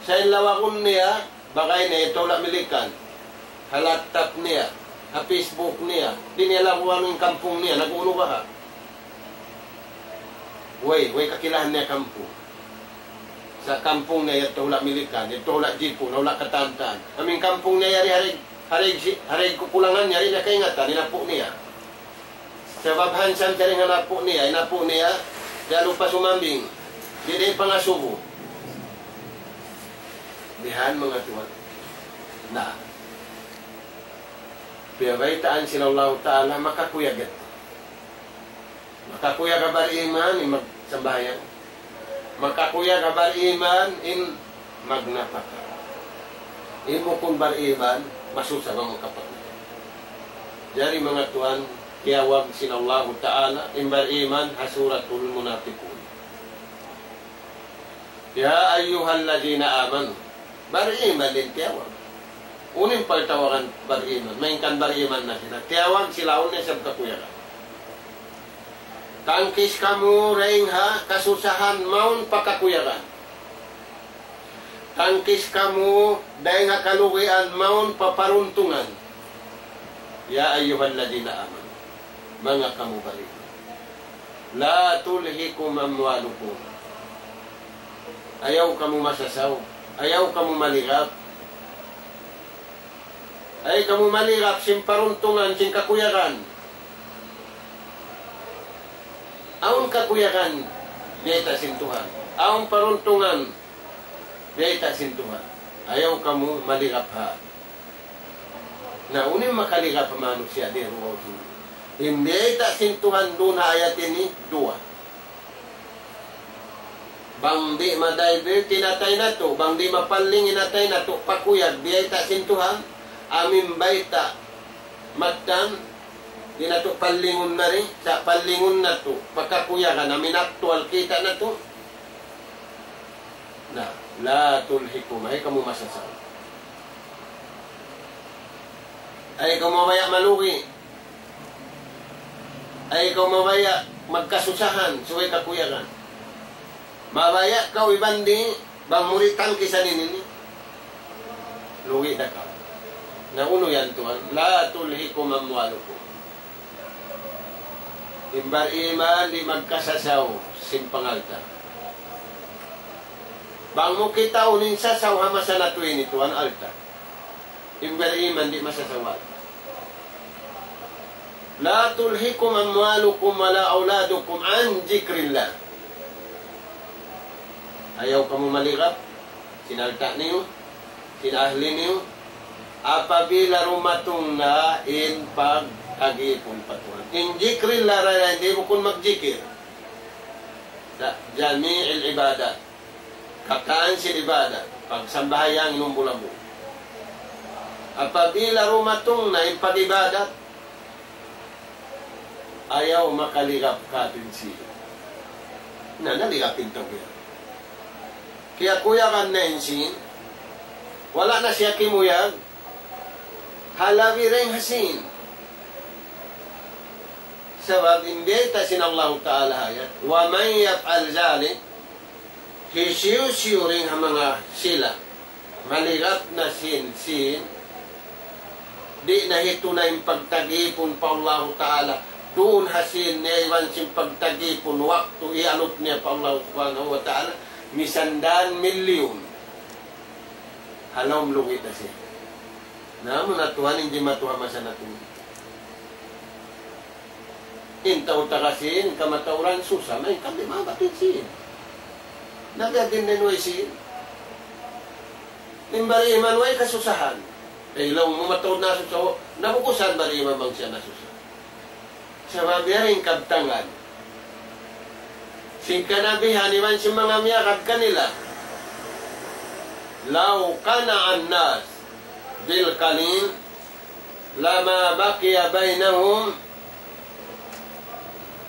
Sa' in lawagun niya, bagay niya, yadtu ha hula' Milikan. Ha laptop niya, ha Facebook niya. Di' niya lawagun in kampung niya, nag-unu baha'. Way, way kakilahan niya kampung. Sa' kampung niya yadtu ha hula' Milikan, yadtu ha hula' Jipun, ha hula' katantan. Amu in kampung niya yari ha daig, ha daig si-, ha daig Kukulangan, yari na kaingatan, in apu' niya. Sabab hansan kari in apu' niya, in apu' niya, lalu pa sumambing, di' da pangasubu. Bihan manga tuwan. Na. Piyabaytaan sin Allahu Ta'ala, makakuyag yadtu. Makakuyag ha bariman in magsambahayang. Makakuyag ha bariman in magnapaka. In bukun bariman, masusa bang makapagna. Jari manga tuwan, tiyawag sin Allahu Ta'ala in bariman ha Suratul Munafiqun. يا أيها الذين آمنوا. Bariman in tiyawag. Unu in pagtawagun bariman? Malayngkan bariman na sila. Tiyawag sila, unu in isab kakuyagan? Tangkis kamu dayn ha kasusahan mawn pa kakuyagan. Tangkis kamu dayn ha kalugian mawn pa paruntungan. يا أيها الذين آمنوا. Manga kamu bariman. لا تلهكم أموالكم. Ayaw kamu masasaw. Ayaw kamu maligap. Ayaw kamu maligap sin paruntungan, sin kakuyagan. Awn kakuyagan, biyayta' sin Tuhan. Awn paruntungan, biyayta' sin Tuhan. Ayaw kamu maligap ha. Na, unu in makaligap ha manusiya' di' ruwa ujung. In biyayta' sin Tuhan duun ha ayat ini, duwa. Bang di' ma-divert in atay natu', bang di' mapalling in atay natu', pa kuyag biyayta' sin Tuhan, amu in bayta' mattan, Di' natu' pallingun mari, sa' pallingun natu', pagkakuyagan, amu in aktual kita' natu'. Na, لا تلهكم, ayaw kamu masasaw. Ayaw kamu mabaya' malugi. Ayaw kamu mabaya' magkasusahan, subay kakuyagan. Mabaya' kaw iban di', bang mu di' tangkisan ini, lugi da kaw. Na unu yan tuwan, لا تلهكم أموالكم. In bariman di' magkasasaw sin pangalta'. Bang mu kitaun in sasaw ha masa natu' ini tuwan alta'. In bariman di' masasaw alta'. لا تلهكم أموالكم ولا أولادكم عن ذكر الله. Ayaw kamu maligap sin alta' niyu, sin ahli niyu, apabila dumatung na in pagtag-ipun pa Tuhan. In ذكر الله ra yan, di' bukun magjikir. Sa' جميع العبادات. Katan sin ibadat, pagsambahayang, inum bulambu. Apabila dumatung na in pag-ibadat, ayaw makaligap kātu' in sīn. Na, naligap in tau yan. Kiyakuyagan na in sīn, wala' na siya kimuyag, halabi dayn ha sīn. Sabab in bayta' sin Allahu Ta'ala ha ayat, ومن يفعل ذلك, hisiyu-siyu dayn ha manga sila maligap na sin sīn, di' na hitunay in pagtag-ipun pa Allahu Ta'ala, duun ha sīn niya iban sin pagtag-ipun waktu iyanut niya pa Allahu Subhanahu wa Ta'ala, misan dan milyun, ha lawm lugi' na siya. Na, amu na tuwan in jimatu ha masa natu'. In tau taga sīn, kamatauran susa, main kan di' maabut in sīn. Na biya' diin in way sīn. In bariman way kasusahan. Eh, laung mu mataud nasusa, nabukusan bariman bang siya nasusa. Sabab yari in kabtangan sin kanabihan iban sin manga miyagad kanila. لو قنع الناس بالقليل لما بقي بينهم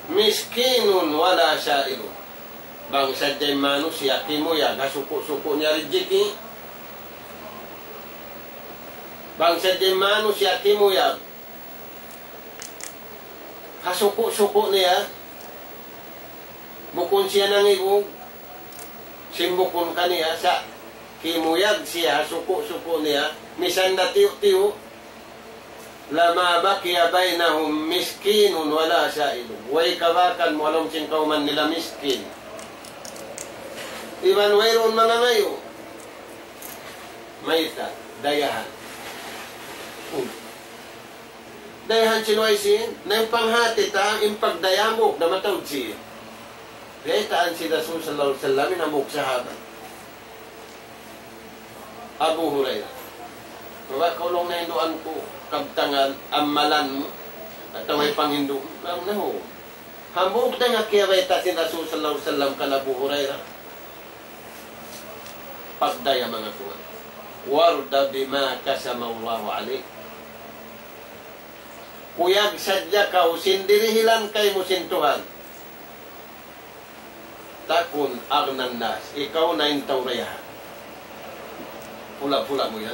مسكين ولا سائل. Bang sadja in manusiya' kimuyag ha suku'-suku' niya rijiki'. Bang sadja in manusiya' kimuyag ha suku'-suku' niya, bukun siya nangibug sin bukun kaniya, sa' kimuyag siya ha suku'-suku' niya, misan da tiyu'-tiyu', لما بقي بينهم مسكين ولا سائل. Way kabakan mu ha lawm sin kawman nila miskin iban wayruun mangangayu'. Mayta'? Dayahan. Hmm. Dayahan sin way sīn, na in panghati ta, in pagdaya hambuuk da mataud sīn. Biyaytaan sin Rasul sallallahu alayhi wasallam in hambuuk sahabat. Abu Hurairah. Baba, kaw laung, nahinduan ku kabtangan amalan mu, atawa way panghindu'. Laung niya, huun. Hambuuk da in kiyabayta' sin Rasul sallallahu alayhi wasallam kan Abu Hurairah. Pagdaya manga tuwan. وارض بما قسم الله عليك. Kuyag sadja kaw sin dirihilan kaymu sin Tuhan. تكن أغنى الناس. Ikaw na in tau dayahan. Pula-pula mu yan.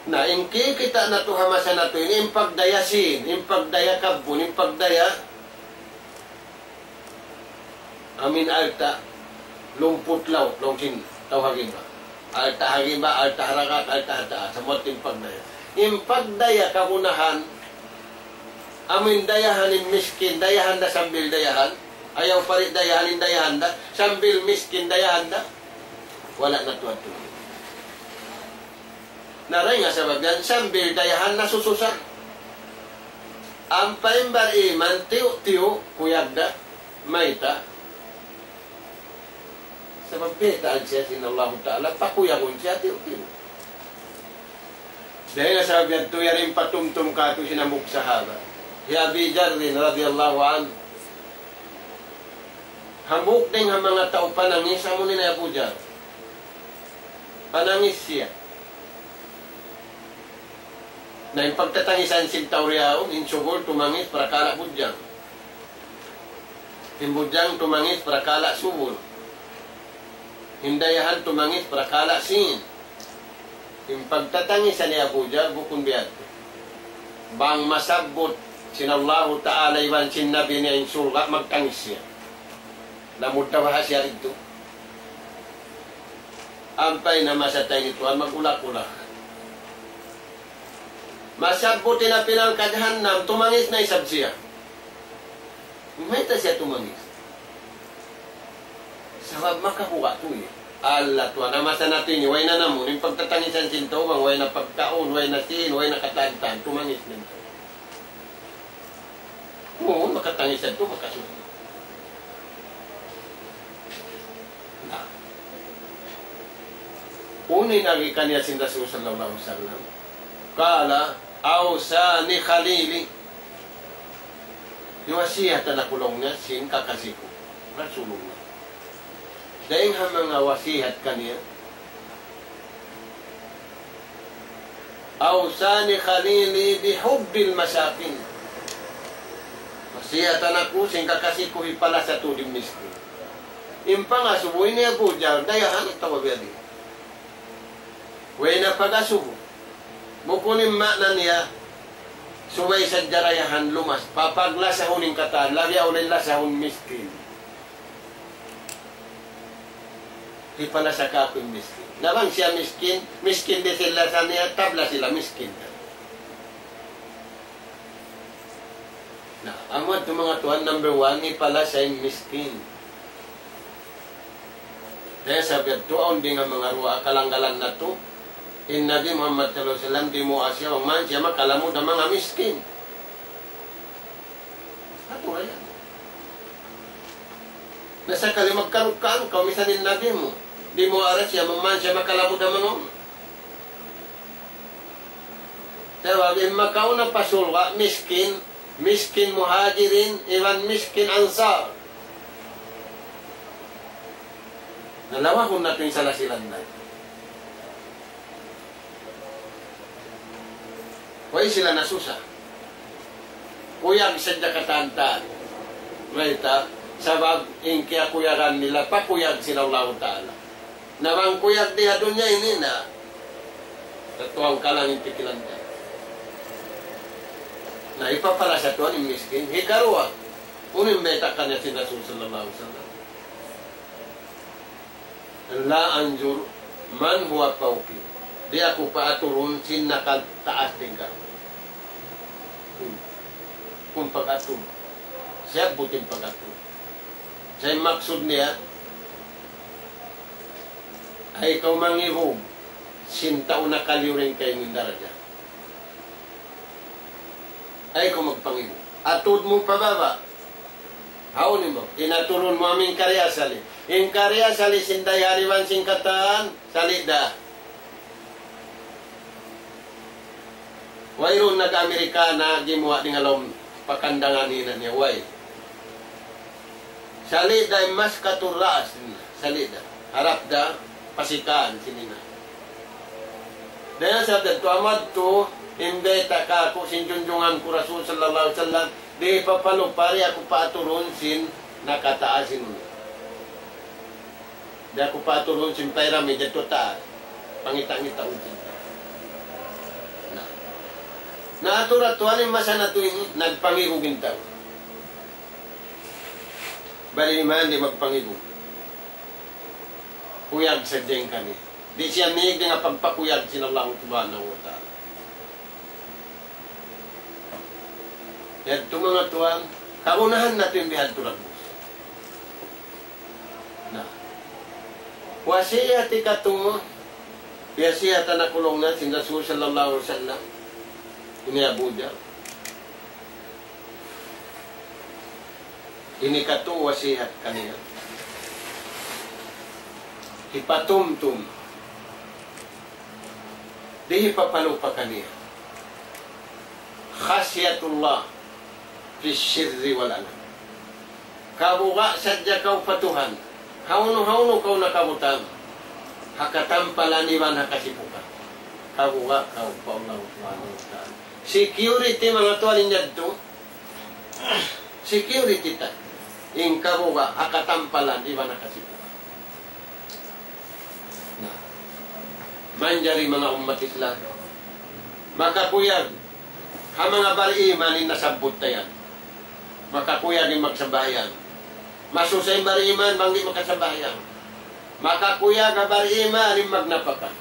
Na, in kikita' natu' ha masa natu' ini, in pagdaya sīn, in pagdaya kabbun, in pagdaya amu in alta' lumput laut, laung sin tau ha giba. Alta' ha giba, alta' ha dagat, alta' ha taas, amu in pagdaya. In pagdaya kagunahan, amu in dayahan in miskin, dayahan da sambil dayahan, ayaw pa di' dayahan in dayahan da, sambil miskin dayahan da, wala' na tuwan-tuwan. Na dayn ha sabab yan, sambil dayahan nasususa. Ampa in bariman, tiyu'-tiyu', kuyag da, mayta'. Sabab biyaytaan siya sin Allahu Ta'ala, pakuyagun siya, tiyu'-tiyu'. Dayn ha sabab yan, tuud yari in patumtum kātu' sin hambuuk sahabat. Hi Abi Dharrin radiyallahu anhu. Hambuuk dayn ha manga tau panangis, amu in hi Abu Dharr. Panangis siya. Na in pagtatangisan sin tau riyaun, in sugul tumangis parakala' budjang. In budjang tumangis parakala' sugul. In dayahan tumangis parakala' sīn. In pagtatangisan hi Abu Djar bukun biya' yadtu. Bang masabbut sin Allahu Ta'ala iban sin Nabi niya in surga', magtangis siya. Lamud ta bahasa yari tu. Ampa in masa tayni tuwan mag-ulak-ulak. Masabbut in api narka' jahannam, tumangis na isab siya. Mayta' siya tumangis? Sabab makabuga' tuud. Allah, tuwan, na masa natu' ini, way na namu', in pagtatangisan sin tau, bang way na pagkaun, way na sīn, way na katan-katan, tumangis na in tau. Uu, makatangis yadtu, makasuki. Na. Unu in agi kaniya sin Rasul sallallahu alayhi wasallam. Qala, "Awsani khalili." Hiyasiyatan aku laung niya sin kakasi ku, Rasulullah. Dayn ha manga wasiyat kaniya. "Awsani khalili bihubbil masakin." Wasiyatan aku sin kakasi ku hipalasa tuud in miskin. In pangasubu ini Abu Djar, dayahan atawa biya' diin? Way na pag-asubu. Bukun in maana niya, subay sadja dayahan lumas, papaglasahun in katan, labi awla in lasahun miskin. Hipalasa kāku' in miskin. Na bang siya miskin, miskin di' sila sa niya, tabla sila miskin. Na, amu yadtu manga tuwan, number one, hipalasa in miskin. Kaya sabab yadtu, awn di nga manga duwaa kalanggalan natu', in Nabi Muhammad sallallahu alayhi wasallam, dimuwaa siya, bang man siya makalamud ha manga miskin. Atu ra yan. Na sakali magkarukkaan kaw, misan in Nabi mu, dimuwaa ra siya, bang man siya makalamud ha manga. Sabab in makauna pa surga', miskin, miskin muhajirin, iban miskin ansar. Na lawahun natu' in sala sila na. Way sila nasusa. Kuyag sadja katan-katan. Mayta', sabab in kiyakuyagan nila, pakuyag sin Allahu Ta'ala. Na bang kuyag di ha dunya ini na, katuwang ka lang in pikilan ta. Na hipapalasa tuud in miskin. Hikaruwa, unu in bayta' kaniya sin Rasul sallallahu alayhi wasallam. La anzur man huwa fawqi. Di' aku paaturun sin nakataas dayn kāku'. Hmm. Kung pag-atur. Siya buting pag-atur. Sa' in maksud niya, ayaw kaw mangibug sin tau nakaliyu dayn kaymu in daraja. Ayaw kaw magpangibug. Atud mu pa baba'. Hawnu in baba'? In aturun mu amu in kari asali. In kari asali sin dayahan iban sin katan, sali' da. Wayruun nag-Amerikana gimuwa' dayn ha lawm pakandangan hinang niya, way. Sali' da in maskatur ra's, sali' da. Harap da pasikan sin hinang. Dayn ha sabab yadtu, amu yadtu in bayta' kāku' sin junjungan ku Rasul sallallahu alayhi wasallam, di' papalupa, di' aku paaturun sin nakataas in unu. Di' aku paaturun sin payramid yadtu taas. Pangita'-ngitaun sin taas. Na. Na atura tuwan in masa natu' ini, nagpangibug in tau. Bali iman di' magpangibug. Kuyag sadja in kaniya. Di' siya mīg dayn ha pagpakuyag sin Allah Subhanahu wa Ta'ala. Yadtu manga tuwan, kagunahan natu' in bihadtu dagbus. Na. Wasiyat hikatū, wasiyatan aku laung niya sin Rasul sallallahu alayhi wasallam. Ini Abu Djar. Ini hikatū wasiyat kaniya. Hipatumtum. Di' hipapalupa kaniya. Khashyatullah fi sirri wal alan. Kabuga' sadja kaw pa Tuhan. Hawnu-hawnu kaw nakabutang. Ha katampalan iban ha kasipukan. Kabuga' kaw pa Allah Subhanahu wa Ta'ala. Security, manga tuwan, in yadtu. Security ta. In kabuga' ha katampalan iban ha kasipugan. Na. Manjari, manga ummat Islam, makakuyag ha manga bariman in nasabbut ta yan. Makakuyag in magsambahayang. Masusa in bariman bang di' makasambahayang. Makakuyag ha bariman in magnapaka.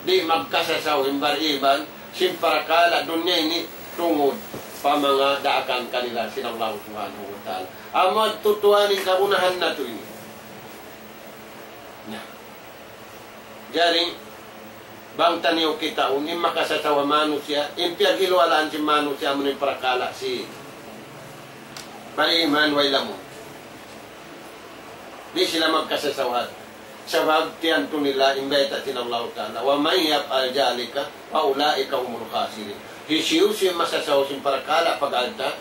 Di' magkasasaw in bariman sin parakala' dunya ini tungud pa manga daakan kanila sin Allah Subhanahu wa Ta'ala. Amu yadtu, tuwan, in kagunahan natu' ini. Na. Jari, bang taniyu kitaun, in makasasaw ha manusiya', in piyaghiluwalaan sin manusiya', amu in parakala' sin bariman way lamud. Di' sila magkasasaw. Sabab tiyantu nila in bayta' sin Allahu Ta'ala, ومن يفعل ذلك فأولئك هم الخاسرون. Hisiyu-siyu in masasaw sin parakala' pag-alta',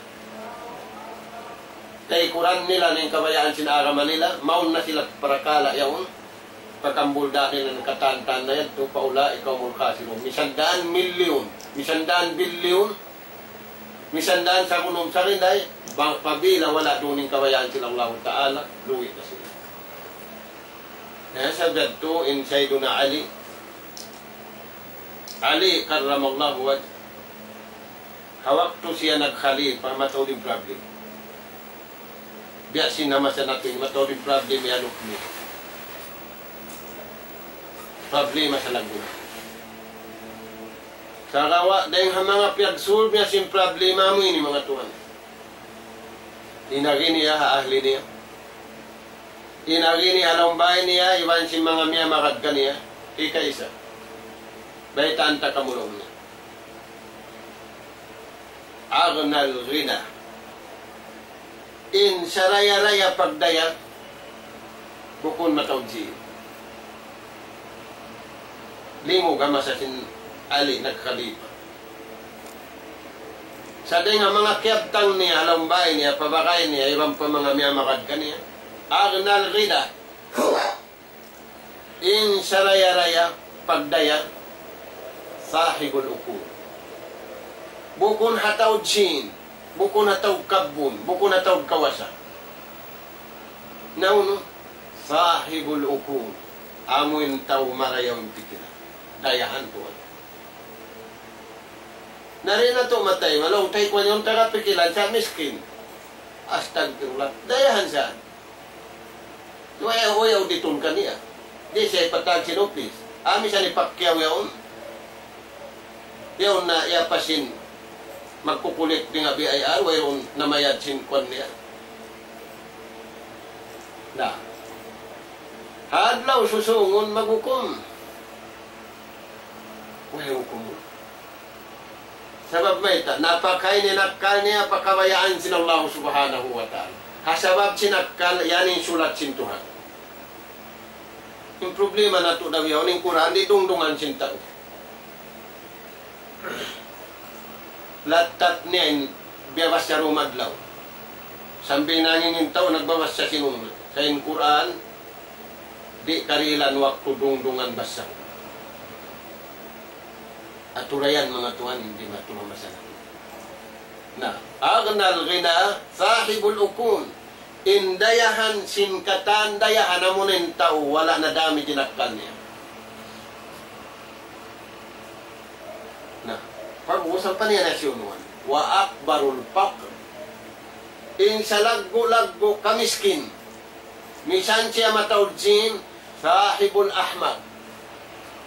taykuran nila in kabayaan sin agama nila, mawn na sila parakala' yaun, pakambulda nila in katantan na yadtu, فأولئك هم الخاسرون. Misan daan milyun, misan daan bilyun, misan daan sagunum sarinday, bang apabila wala' duun in kabayaan sin Allahu Ta'ala, lugi' na sila. Kaya sabab yadtu in Sayyiduna Ali, Ali karramallahu wajh, ha waktu siya nagkhalifa, mataud in problem. Biya' sin ha masa natu' ini, mataud in problem, iyanuk niya. Problema sa laggu'. Sagawa' dayng ha manga piyag-solve niya sin problema amu ini, manga tuwan, in agi niya ha ahli niya, in agi niya ha lawm bāy niya, iban sin manga miyamagad kaniya, hikaisa. Baytaan ta kamu laung niya. أغنى الغنى. In saraya-raya pagdaya, bukun mataud sin. Limug ha masa sin Ali nagkhalifa. Sa' dayng ha manga kiyabtang niya, ha lawm bāy niya, pa bagay niya, iban pa manga miyamagad kaniya. أغنى الغنى. In saraya-raya pagdaya, صاحب العقول. Bukun ha taud sin, bukun ha taud kabbun, bukun ha taud kawasa. Na unu, صاحب العقول. Amu in tau marayaw in pikilan. Dayahan tuwan. Na di' natu' matay, malaw tay kuwan in taga pikilan sa' miskin. Astagfirullah. Dayahan sa'. Way, way, way ditun kaniya. Di' siya ipatag sin upis. Amu in sa' ni Pacquiao yaun. Yaun na, iya pa sin magkukulik di nga B I R, wayruun namayad sin kuwan niya. Na. Ha adlaw susungun maghukum. Way hukum. Sabab mayta', napakain in akkal niya pa kabayaan sin Allah Subhanahu wa Ta'ala. Ha sabab sin akkal, yan in sulat sin Tuhan. In problema natu' daw yaun, in Qur'an, di' dungdungan sin tau. Lattat niya in biyabassa dum adlaw. Sambil nanging in tau nagbabassa sin unu. Sa' in Qur'an, di' karihilan waktu dungdungan bassa. Aturayan manga tuwan, di' matu mamasalah. Na, أغنى الغنى صاحب العقول. In dayahan sin katan dayahan amu in tau wala' na damage in akkal niya. Na, pag-usapan niya na siya unuan. وأكبر الفقر. In salaggu'-laggu' kamiskin. Misan siya mataud sin, صاحب الأحمق.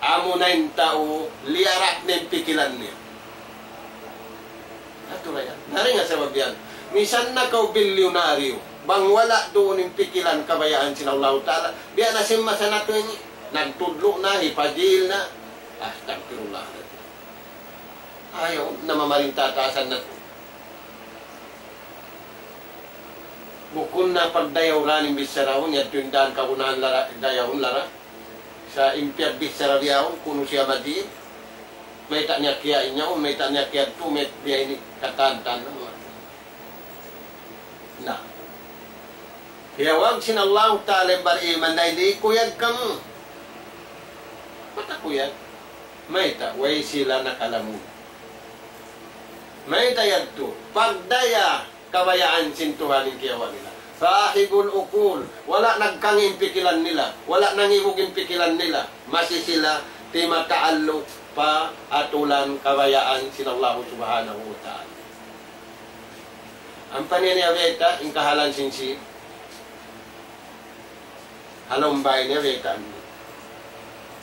Amu na in tau liyarak na in pikilan niya. Atu ra yan. Na dayn ha sabab yan. Misan na kaw bilyonaryo, bang wala' duun in pikilan kabayaan sin Allahu Ta'ala, biya' na sin masa natu' ini. Nagtudlu' na, hipajil na. Astagfirullah. Ayaw, namamarinta taasan natu'. Bukun na pagdayaw ra in bichara yaun, yadtu in daan kagunahan laung, dayaw laung. Sa' in piyagbichara bihaun, kunu' siya madin, mayta' niya kiyain yaun, mayta' niya kiyadtu, mayta' biya' ini katan-katan. Na. Tiyawag sin Allahu Ta'ala in bar-iman, dayn di kuyag kamu. Mata kuyag. Mayta', way sila nakalamud. Mayta' yadtu? Pagdaya kabayaan sin Tuhan in kiyawa' nila. Sahibul ukul, wala' nagkangi' in pikilan nila, wala' nangibug in pikilan nila, masi sila timata'alluq pa atulan kabayaan sin Allahu Subhanahu wa Ta'ala. Ampa niya niya biyayta' in kahalan sin sin ha lawm bāy niya biyaytaan.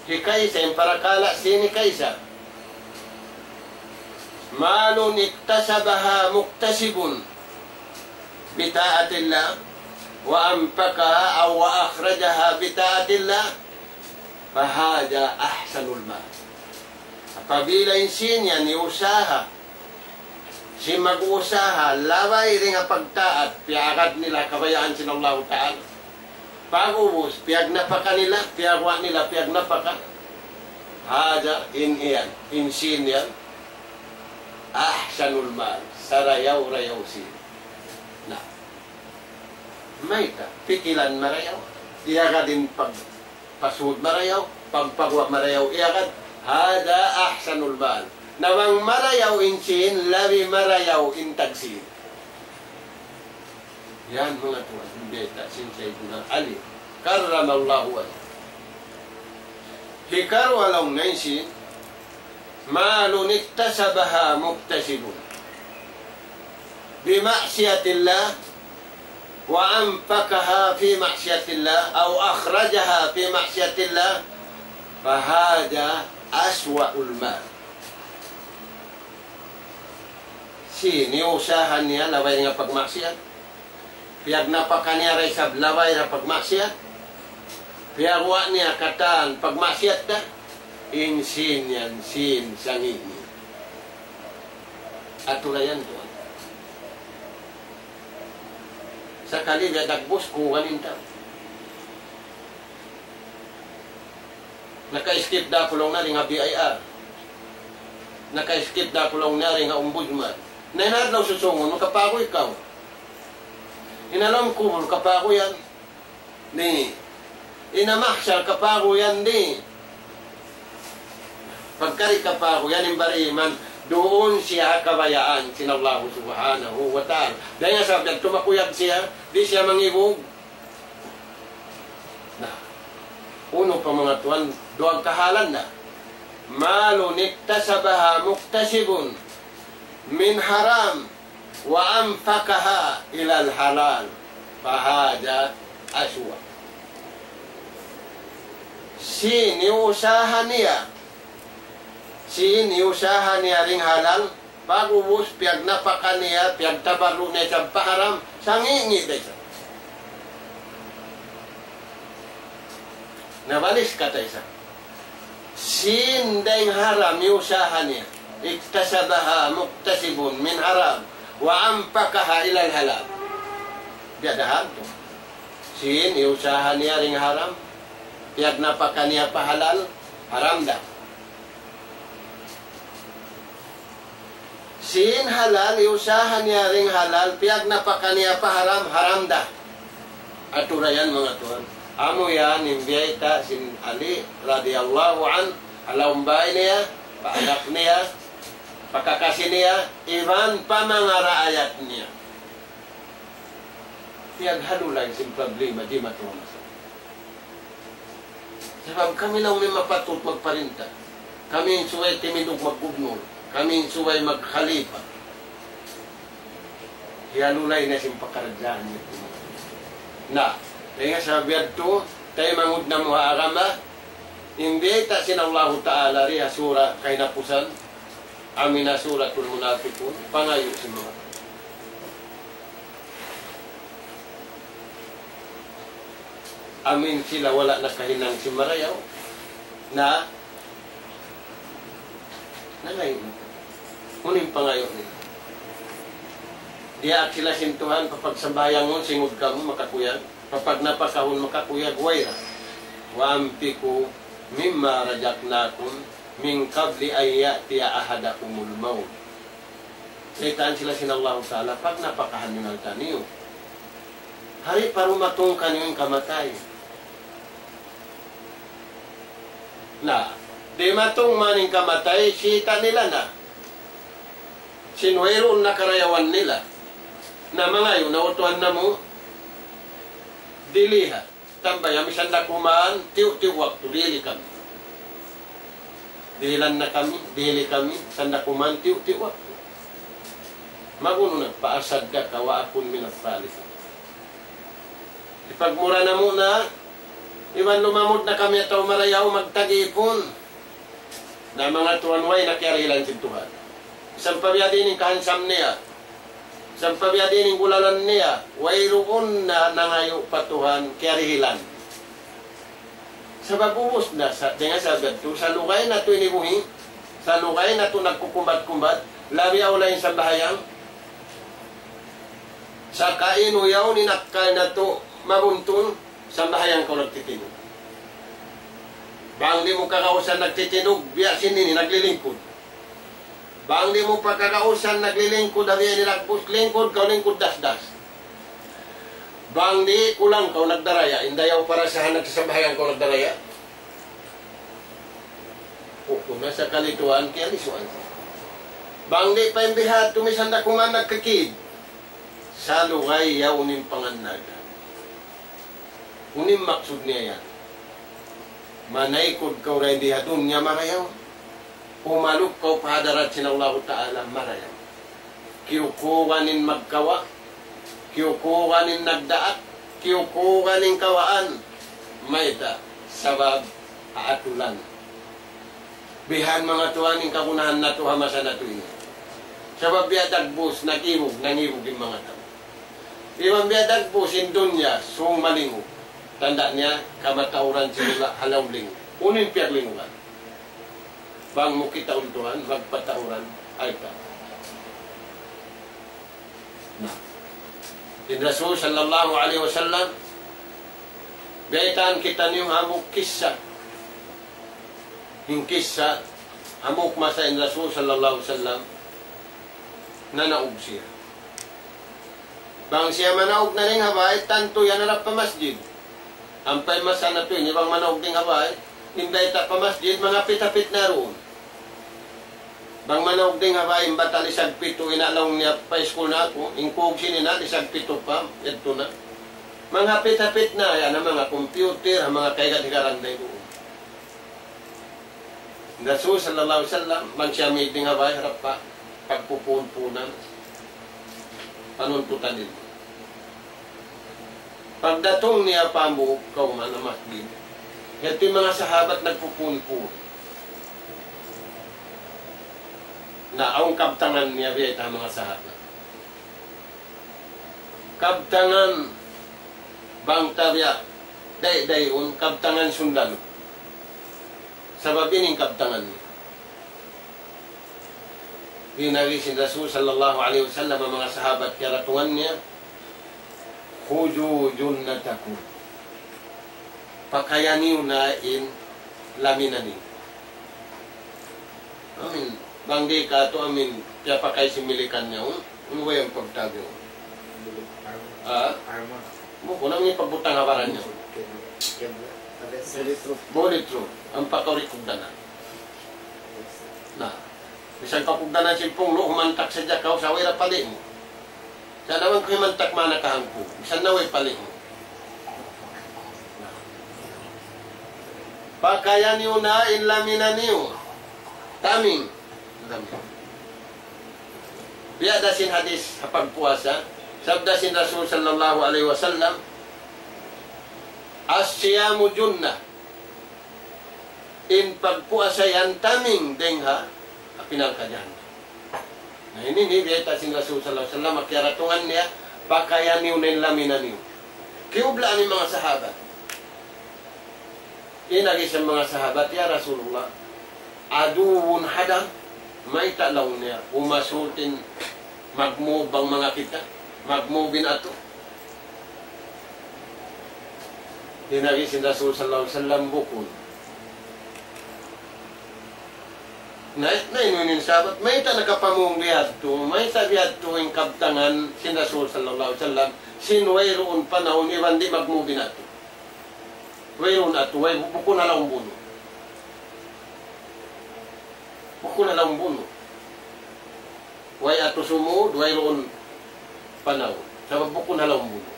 Hikaisa, in parakala' sin hikaisa. مال اكتسبها مكتسب بطاعة الله وأنفقها أو وأخرجها بطاعة الله فهذا أحسن المال. Apabila in sin yan iyusaha sin mag-usaha, labay dayn ha pagtaat, piyagad nila kabayaan sin Allahu Ta'ala. Pag'ubus, piyagnapaka nila, piyagwa' nila, piyagnapaka. Hadha, in yan, in sin yan, ahsanul mal, sarayaw-rayaw sin. Na, mayta', pikilan marayaw, iyagad in pag- pasuud marayaw, pagpagwa' marayaw iyagad, hadha ahsanul mal. Na bang marayaw in sin, labi marayaw in tagsin. Yan manga tuwan, in bayta' sin Sayyidina Ali, karramallahu wajhah. Hikaruwa laung niya in sin, مال اكتسبها مكتسب بمعصية الله وأنفقها في معصية الله أو أخرجها في معصية الله فهذا أسوأ المال. Sin iyusaha niya labay dayn ha pagmaksiyat. Piyagnapaka niya da isab labay da pagmaksiyat. Piyagwa' niya katan pagmaksiyat da. In sin yan, sin sangi' niya. Aturan yan tuwan. Sakali biya' dagbus kuwan in tau. Naka-escape da aku laung niya dayn ha B I R. Naka-escape da aku laung niya dayn ha ombudsman. Na in adlaw susūngun, makapaguy kaw. In ha lawm kubul, kapaguyan. Di'. In ha mahsar, kapaguyan, di'. Pagka di' kapaguyan, in bariman, duun siya ha kabayaan sin Allahu Subhanahu wa Ta'ala. Dayn ha sabab yan, tumakuyag siya, di' siya mangibug. Na, unu pa manga tuwan, duwa kahalan na. مال اكتسبها مكتسب من حرام وأنفقها إلى الحلال فهذا أسوأ. Sin iyusaha niya, sin iyusaha niya dayn ha halal, pag'ubus, piyagnapaka niya, piyagtabarru' niya isab pa haram, sangi'-ngi' da isab. Nabalis kata isab. Sin dayn haram iyusaha niya. اكتسبها مكتسب من حرام وأنفقها إلى الحلال. Biya' da hadtu. Sin iyusaha niya dayn haram, piyagnapaka niya pa halal, haram da. Sin halal, iyusaha niya dayn halal, piyagnapaka niya pa haram, haram da. Aturan yan manga tuwan. Amu yan in biyayta' sin Ali radiyallahu anhu, ha lawm bāy niya, pa anak niya, pa kakasi niya, iban pa manga raayat niya. Piyaghalulay sin problema, di' matuwa masa. Sabab kami laung niya mapatut magparinta. Kami in subay timindug maggubnul. Kami in subay magkhalifa. Hihalulay na sin pakaradjaan niya. Na, dayn ha sabab yadtu, taymanghud namu' ha agama, in biyayta' sin Allahu Ta'ala di ha sura kahinapusan, amu in ha Suratul Munafiqun, pangayu' sin manga amu in sila wala' nakahinang sin marayaw. Na, nangayu' na. Unu in pangayu' nila? Diyaak sila sin Tuhan, papagsambahayangun, singud kamu, makakuyag. Papagnapakahun, makakuyag, way ra. وأنفقوا مما رزقناكم من قبل أن يأتي أحدكم الموت. Baytaan sila sin Allahu Ta'ala, pagnapakahan niyu in alta' niyu. Hari pa dumatung kaniyu in kamatay. Na, dimatung man in kamatay, sita' nila na. Sin wayruun na karayawan nila. Na mangayu' na, "O Tuhan namu', diliha. Tambaya misan da kuman, tiyu'-tiyu' waktu, dihili kami. Dihilan na kami, dihili kami, misan da kuman, tiyu'-tiyu' waktu." Mag-unu na, "Fa asaddaka wa akun minas salihin." Hipagmura namu' na, iban lumamud na kami atawa marayaw magtag-ipun. Na manga tuwan, way na kiyarihilan sin Tuhan. Misan pa biya' diin in kahansam niya, misan pa biya' diin in gulalan niya, wayruun na nangayu' pa Tuhan kiyarihilan. Sabab ubus na sa, dayn ha sabab yadtu, salugay natu' ini buhi', salugay natu' nagkukumbat-kumbat, labi awla in sambahayang. Saka unu yaun in akkal natu' mabuntul, sambahayang kaw nagtitindug. Bang di' mu kagausan nagtitindug, biya' sin ini naglilingkud. Bang di' mu pa kagausan naglilingkud, ha biya' ini nagbus, lingkud kaw, lingkud dasdas. Bang di', kulang kaw nagdaraya, in dayaw parasahan nagsasambahayang kaw nagdaraya. Kukuna sa kalituan, kiyalisuan. Bang di' pa in bihadtu, misan da kuman nagkikid. Salugay yaun in pangannal. Unu in maksud niya yan? Manaykud kaw dayn di ha dunya marayaw. Umaluk kaw pa hadarat sin Allahu Ta'ala marayaw. Kiyukuran in magkawa', kiyukuran in nagdaak, kiyukuran in kawaan. Mayta'? Sabab ha atulan. Bihan manga tuwan in kagunahan natu' ha masa natu' ini. Sabab biya' dagbus, nag-ibug, nangibug in manga tau. Iban biya' dagbus in dunya, sung malingug. Tanda' niya, kamatauran sin hula' ha lawm lingug. Unu in piyaglingugan? Bang mu kitaun tuwan, magpatauran, ay ka. Na. In Rasul sallallahu alayhi wasallam, biyaytaan kitaniyu hambuuk kissa. In kissa, hambuuk masa in Rasul sallallahu alayhi wasallam, nanaug siya. Bang siya manaug na dayn ha bay, tantu yan harap pa masjid. Ampa in masa natu' ini bang manaug dayn ha bay, in bayta' pa masjid, manga hapit-hapit na duun. Bang manaug dayn ha bay, in bata' lisag pitu, ina' laung niya, pa-school na aku, in kug sin ina', lisag pitu pa, yadtu na. Manga hapit-hapit na, yan na manga computer, manga kahigad-higaran na duun. Rasul sallallahu alayhi wasallam, bang siya mīg dayn ha bay, harap pa pagpupuun-puunan, panuntutan nila. Pagdatung niya pa hambuuk kawman ha masjid, yadtu in manga sahabat nagpupuun-puun. Na awn kabtangan niya biya' ha manga sahabat. Kabtangan bang ta biya' dayn-dayn, kabtangan sundalu. Sabab ini in kabtangan niya. Di' nari sin Rasul sallallahu alayhi wasallam, manga sahabat kiyaratungan niya, "Khudhu junnatakum." Pakaya niyu na in lamina niyu. Amin. Bang di' katu' amin, piyapakay sin Milikan niya, um, unu ba yan pagtawagun? Ha? Bukun, amu in pagbutang ha baran niya. Bulletproof. Bulletproof. Ampa kaw di' kugdanan. Na, misan kaw kugdanan sin punglu', humantak sadja kaw, sa' way da pali' mu. Sa' na man kaw himantak mayan ha hangpu', misan na way pali' mu. Pakaya niyu na in lamina niyu. Taming. Taming. Biya' da sin hadis ha pagpuasa, sabda sin Rasul sallallahu alayhi wasallam, "As-siyamu junnah." In pagpuasa yan taming dayn ha api narka' jahannam. Na ini in biyayta' sin Rasul sallallahu alayhi wasallam, kiyaratungan niya, pakaya niyu na in lamina niyu. Kiyublaan in manga sahabat. In agi sin manga sahabat, "Ya Rasulullah, aduwwun hadar, mayta' laung niya, umasut in magmove bang manga kita, magmove in atu." In agi sin Rasul sallallahu alayhi wasallam, "Bukun." Na, na inu in sahabat, mayta' nakapamung bihadtu, mayta' bihadtu in kabtangan sin Rasul sallallahu alayhi wasallam, sin wayruun panahun iban di' magmove in atu. Wayruun atu, way, bukun ha lawm bunu'. Bukun ha lawm bunu'. Way atu sumud, wayruun panaw. Sabab bukun ha lawm bunu'.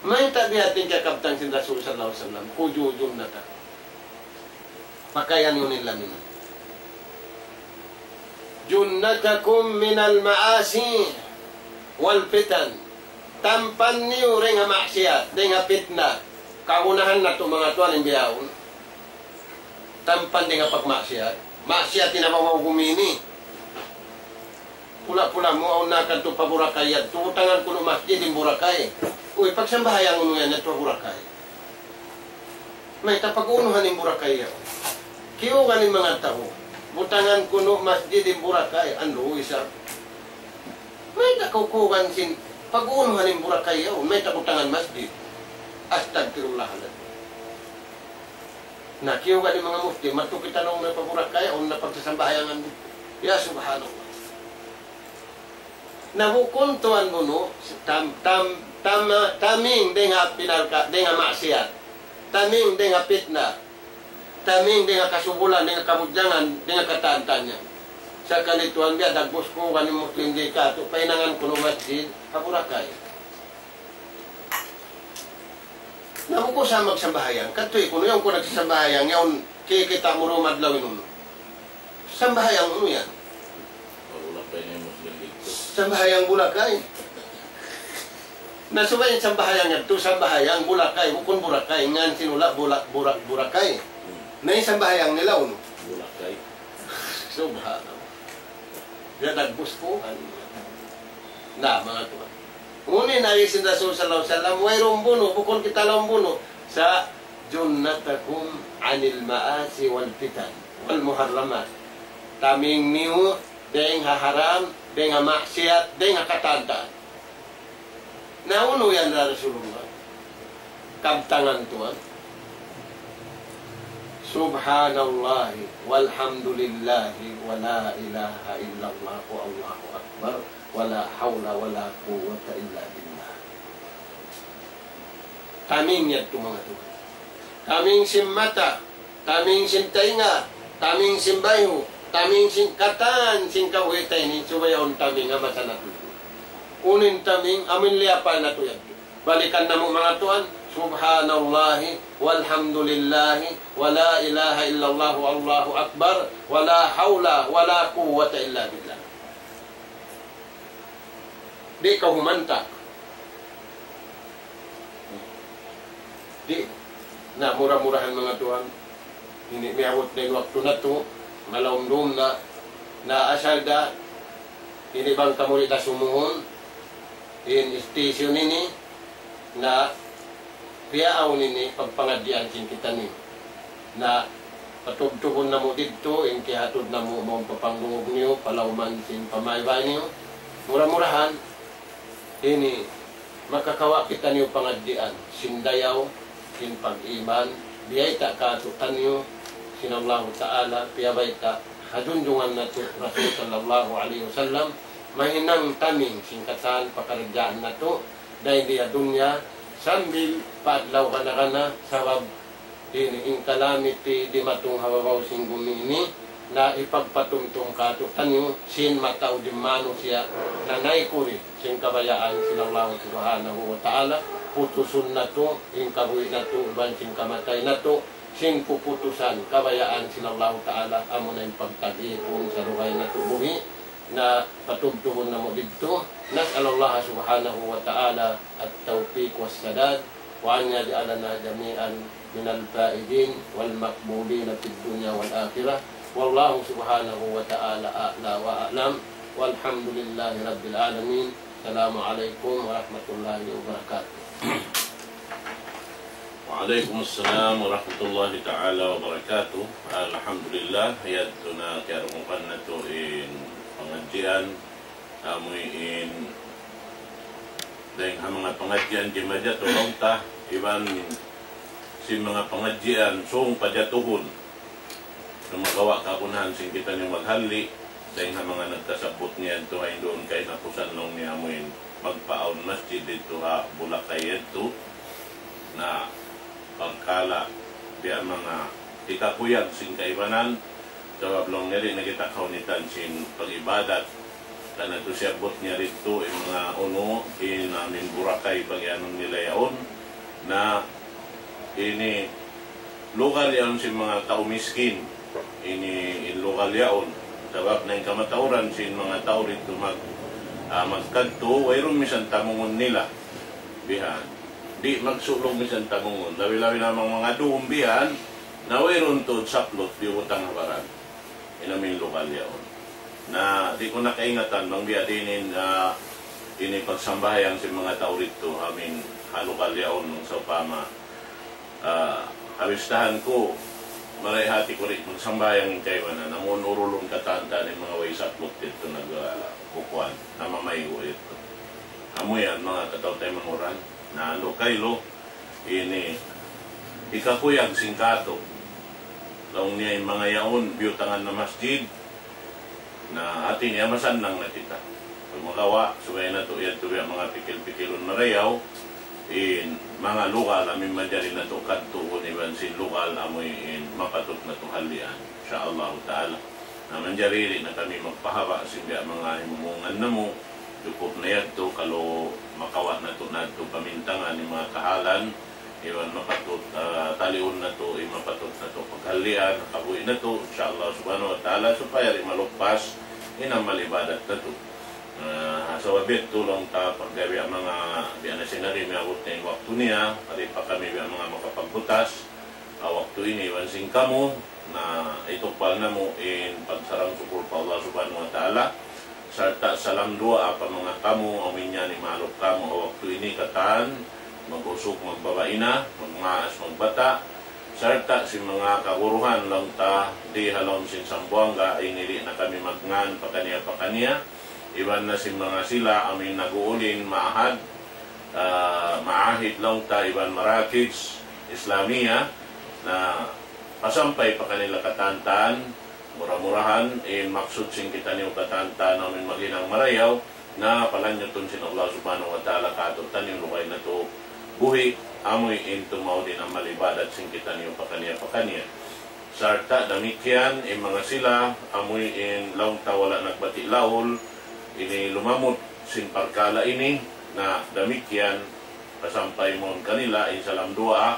Mayta' biya' ha yan in kiyakabtang sin Rasul sallallahu alayhi wasallam, خذوا جنتكم. Pakaian niyu in lamingan. جنتكم من المعاصي والفتن. Tampan niyu dayn ha maksiyat, dayn ha pitna. Kagunahan natu' manga tuwan in bihaun. Tampan dayn ha pagmaksiyat. Maksiyat in abaw-abaw gumi ini. Pula-pula mu awn na kadtu pa Boracay yadtu, butangan kunu' masjid in Boracay. Uy, pagsambahayang unu yan yadtu ha Boracay. Mayta' pag-uunuhan in Boracay yaun? Kiyugan in manga tau, butangan kunu' masjid in Boracay, andu' isab. Mayta' kiyugan sin pag-uunuhan in Boracay yaun, mayta' butangan masjid? Astagfirullahaladzim. Na, kiyugan in manga Muslim, madtu kita na pa Boracay, awn na pagsasambahayangan. Ya subhanallah. Na bukun tuwan bunu', tam-, tam-, tam-, taming dayn ha pinarka-, dayn ha maksiyat. Taming dayn ha pitna. Taming dayn ha kasubulan, dayn ha kabudjangan, dayn ha katan-katan yan. Sakali tuwan biya' dagbus ku, kani Muslim di' katu', pahinangan kunu' masjid, ha Boracay. Na bukun sa magsambahayang. Katu' kunu' yan kunu' nagsasambahayang, yaun kikita' mu ru madlaw in unu. Sambahayang unu yan? Wala' pa ini Muslim didtu. Sambahayang bulakay. Na subay sambahayang yadtu, sambahayang bulakay, bukun Boracay, ngan sin hula' bulak, bulak, Boracay. Hmm. Na in sambahayang nila unu? Bulakay. Subhanallah. Biya' dagbus ku, kan. Na, manga tuwan. Unu in agi sin Rasul sallallahu alayhi wasallam, wayruun bunu', bukun kita lawm bunu'. Sa جنتكم عن المعاصي والفتن والمحرمات. Taming niyu dayn ha haram, dayn ha maksiyat, dayn ha katan-katan. Na unu yan ya Rasulullah? Kabtangan tuwan. سبحان الله والحمد لله ولا إله إلا الله والله أكبر ولا حول ولا قوة إلا بالله. Taming yadtu manga tuwan. Taming sin mata, taming sin taynga, taming sin bayhu', taming sin katan sin kabuhi' ta ini, subay awn taming ha mata natu'. Unu in taming, amu in liyapal natu' yadtu. Balikan namu' manga tuwan, سبحان الله والحمد لله ولا إله إلا الله والله أكبر ولا حول ولا قوة إلا بالله. Di' kaw humanta. Di'. Na, mura-murahan manga tuwan. Ini miyabut na in waktu natu', malawm-lawm na, na asal da, ini bang kamu di' da sumuhun, in station ini, na piyaawn ini pagpangadjian sin kitaniyu. Na patubtubun namu' didtu, in kiyahatud namu' mawn pa pangdungug niyu, palawman sin pamaybay niyu. Mura-murahan, ini makakawa' kitaniyu pangadjian, sin dayaw, sin pag-iman, biyayta' kātu'niyu, sin Allahu Ta'ala, piyabayta', ha junjungan natu', Rasul sallallahu alayhi wasallam, mahinang taming sin katan pakaradjaan natu', dayn di ha dunya, sambil pa adlaw kana-kana, sabab ini in calamity dimatung ha babaw sin gumi ini, na hipagpatumtum kātu'niyu, sin mataud in manusiya', na naikuri, sin kabayaan sin Allah subhanahu wa ta'ala, putusun natu', in kabuhi' natu', iban sin kamatay natu', sin puputusan, kabayaan sin Allah ta'ala, amuna in pagtag-ipun, sa lugay natu' buhi', na patubtubun namu' didtu. نسأل الله سبحانه وتعالى التوفيق والسداد، وأن يجعلنا جميعا من الفائزين والمقبولين في الدنيا والآخرة. والله سبحانه وتعالى أعلى وأعلم. والحمد لله رب العالمين. السلام عليكم ورحمة الله وبركاته. Wa alaykum assalam warahmatullahi ta'ala wabarakatuh. Alhamdulillah, yadtu na kiyarungugan natu' in pangadjian, amu in dayn ha manga pangadjian di' majatu laung ta, iban sin manga pangadjian sung pajatuhun. Sumagawa' kagunahan sin kitaniyu maghali, dayn ha manga nagkasabbut niya yadtu ha induun kahinapusan laung niya amuin magpaawn masjid didtu ha Boracay yadtu. Na pagkala' biya' manga hikakuyag sin kaibanan, sabab laung niya di' na kita kahunitan sin pag-ibadat. Karna' tuud siyabbut niya didtu in manga unu, in amin Boracay, pagiyanun nila yaun, na ini lugal yaun sin manga tau miskin. Ini in lugal yaun. Sabab na in kamatauran sin manga tau didtu mag-, ah, magkadtu, wayruun misan tamungun nila. Bihan. Di' magsulug misan tamungun. Labi-labi na manga, manga dum bihan, na wayruun tuud saplut, di' utang ha baran. In amin lugal yaun. Na di' ku na kaingatan bang biya' diin in, ah, ini pagsambahayang sin manga tau didtu, amin ha lugal yaun, sawpama, ah, ha bistahan ku, maray hati ku di' magsambahayang in kaibanan, amun urulun katan-katan in manga way saplut didtu nag, ah, bukuan, namamaygu' didtu. Amu yan, manga kataw-taymanghuran, na andu' kailu, ini, hikakuyag sin katu'. Laung niya in manga yaun, biyutangan na masjid. Na hati niya masannang na kita. Pag makawa', subay natu' yadtu biya' manga pikil-pikilun marayaw, in manga lugal, amin manjari natu' kadtuun iban sin lugal, amu in mapatut natu' halian. Insya Allah Ta'ala. Na manjari di' na kami magpahaba' sin biya' manga himumungan namu', jukup na yadtu, kalu makawa' natu' na yadtu pamintangan in manga kahalan, iban mapatut, ah, taliun natu', in mapatut natu' paghalian, kabuhi' natu', insya Allah Subhanahu wa Ta'ala, supaya di' maluppas in amal ibadat natu'. Ah, sabab yadtu laung ta pagga biya' manga, biya' na sin ari miyabut na in waktu niya, di' pa kami biya' manga makapagbutas, ah, waktu ini, iban sin kamu, na itukbal namu' in pagsarang-sukul pa Allah Subhanahu wa Ta'ala, sarta' salam duwaa pa manga kamu, amu in yan imaluk kamu ha waktu ini katan, mag-usug, magbabai na, magmaas, magbata', sarta' sin manga kaguruhan laung ta di ha lawm sin Sambuwangga, ini di' na kami magngan pakaniya-pakaniya, iban na sin manga sila amu in nag-uulin maahad, ah, maahid laung ta iban marakis Islamiya, na pasampay pa kanila katan-katan, mura-murahan, in maksud sin kitaniyu katan-katan amu in maghinang marayaw, na palanyutun sin Allah Subhanahu wa Ta'ala kātu'niyu lugay natu' buhi', amu in tumaud in amal ibadat sin kitaniyu pakaniya-pakaniya. Sarta' damikkiyan in manga sila, amu in laung ta wala' nagbati' laul, ini lumamud sin parkala' ini, na damikkiyan pasampay mawn kanila in salam duwaa,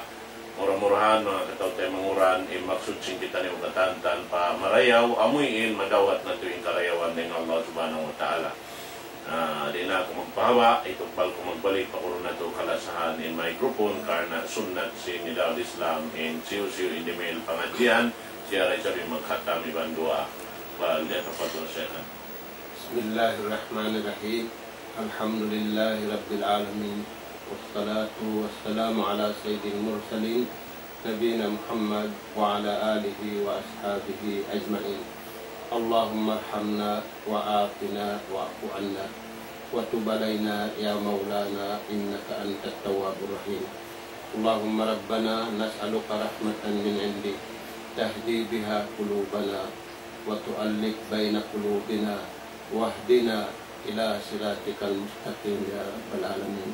mura-murahan manga kataw-taymanghuran, in maksud sin kitaniyu katan-katan pa marayaw, amu in madawhat natu' in karayawan dayn Allah Subhanahu wa Ta'ala. Ah, di' na aku magpahaba', itukbal ku magbalik pa kunu' natu' kalasahan in microphone, karna' sunnat sin Nidaul Islam in hisiyu-siyu in dumihil pangadjian, siya da isab in magkhatam iban duwaa. فليتفضل شيخنا. بسم الله الرحمن الرحيم. الحمد لله رب العالمين. والصلاة والسلام على سيد المرسلين نبينا محمد وعلى آله وأصحابه أجمعين. اللهم ارحمنا وعافنا واعف عنا وتب علينا يا مولانا إنك أنت التواب الرحيم. اللهم ربنا نسألك رحمة من عندك تهدي بها قلوبنا وتؤلف بين قلوبنا واهدنا إلى صراطك المستقيم يا رب العالمين.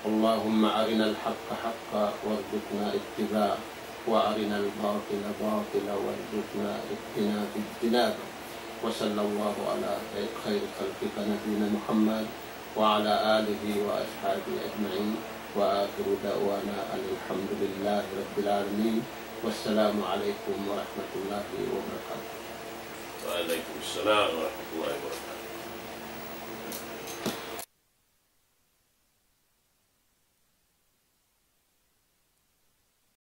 اللهم أرنا الحق حقا وارزقنا اتباعه وأرنا الباطل باطلا وارزقنا اجتناب-، اجتنابه. وصلى الله على خير خلقك نبينا محمد وعلى آله وأصحابه أجمعين. وآخر دعوانا أن الحمد لله رب العالمين. والسلام عليكم ورحمة الله وبركاته. وعليكم السلام ورحمة الله وبركاته.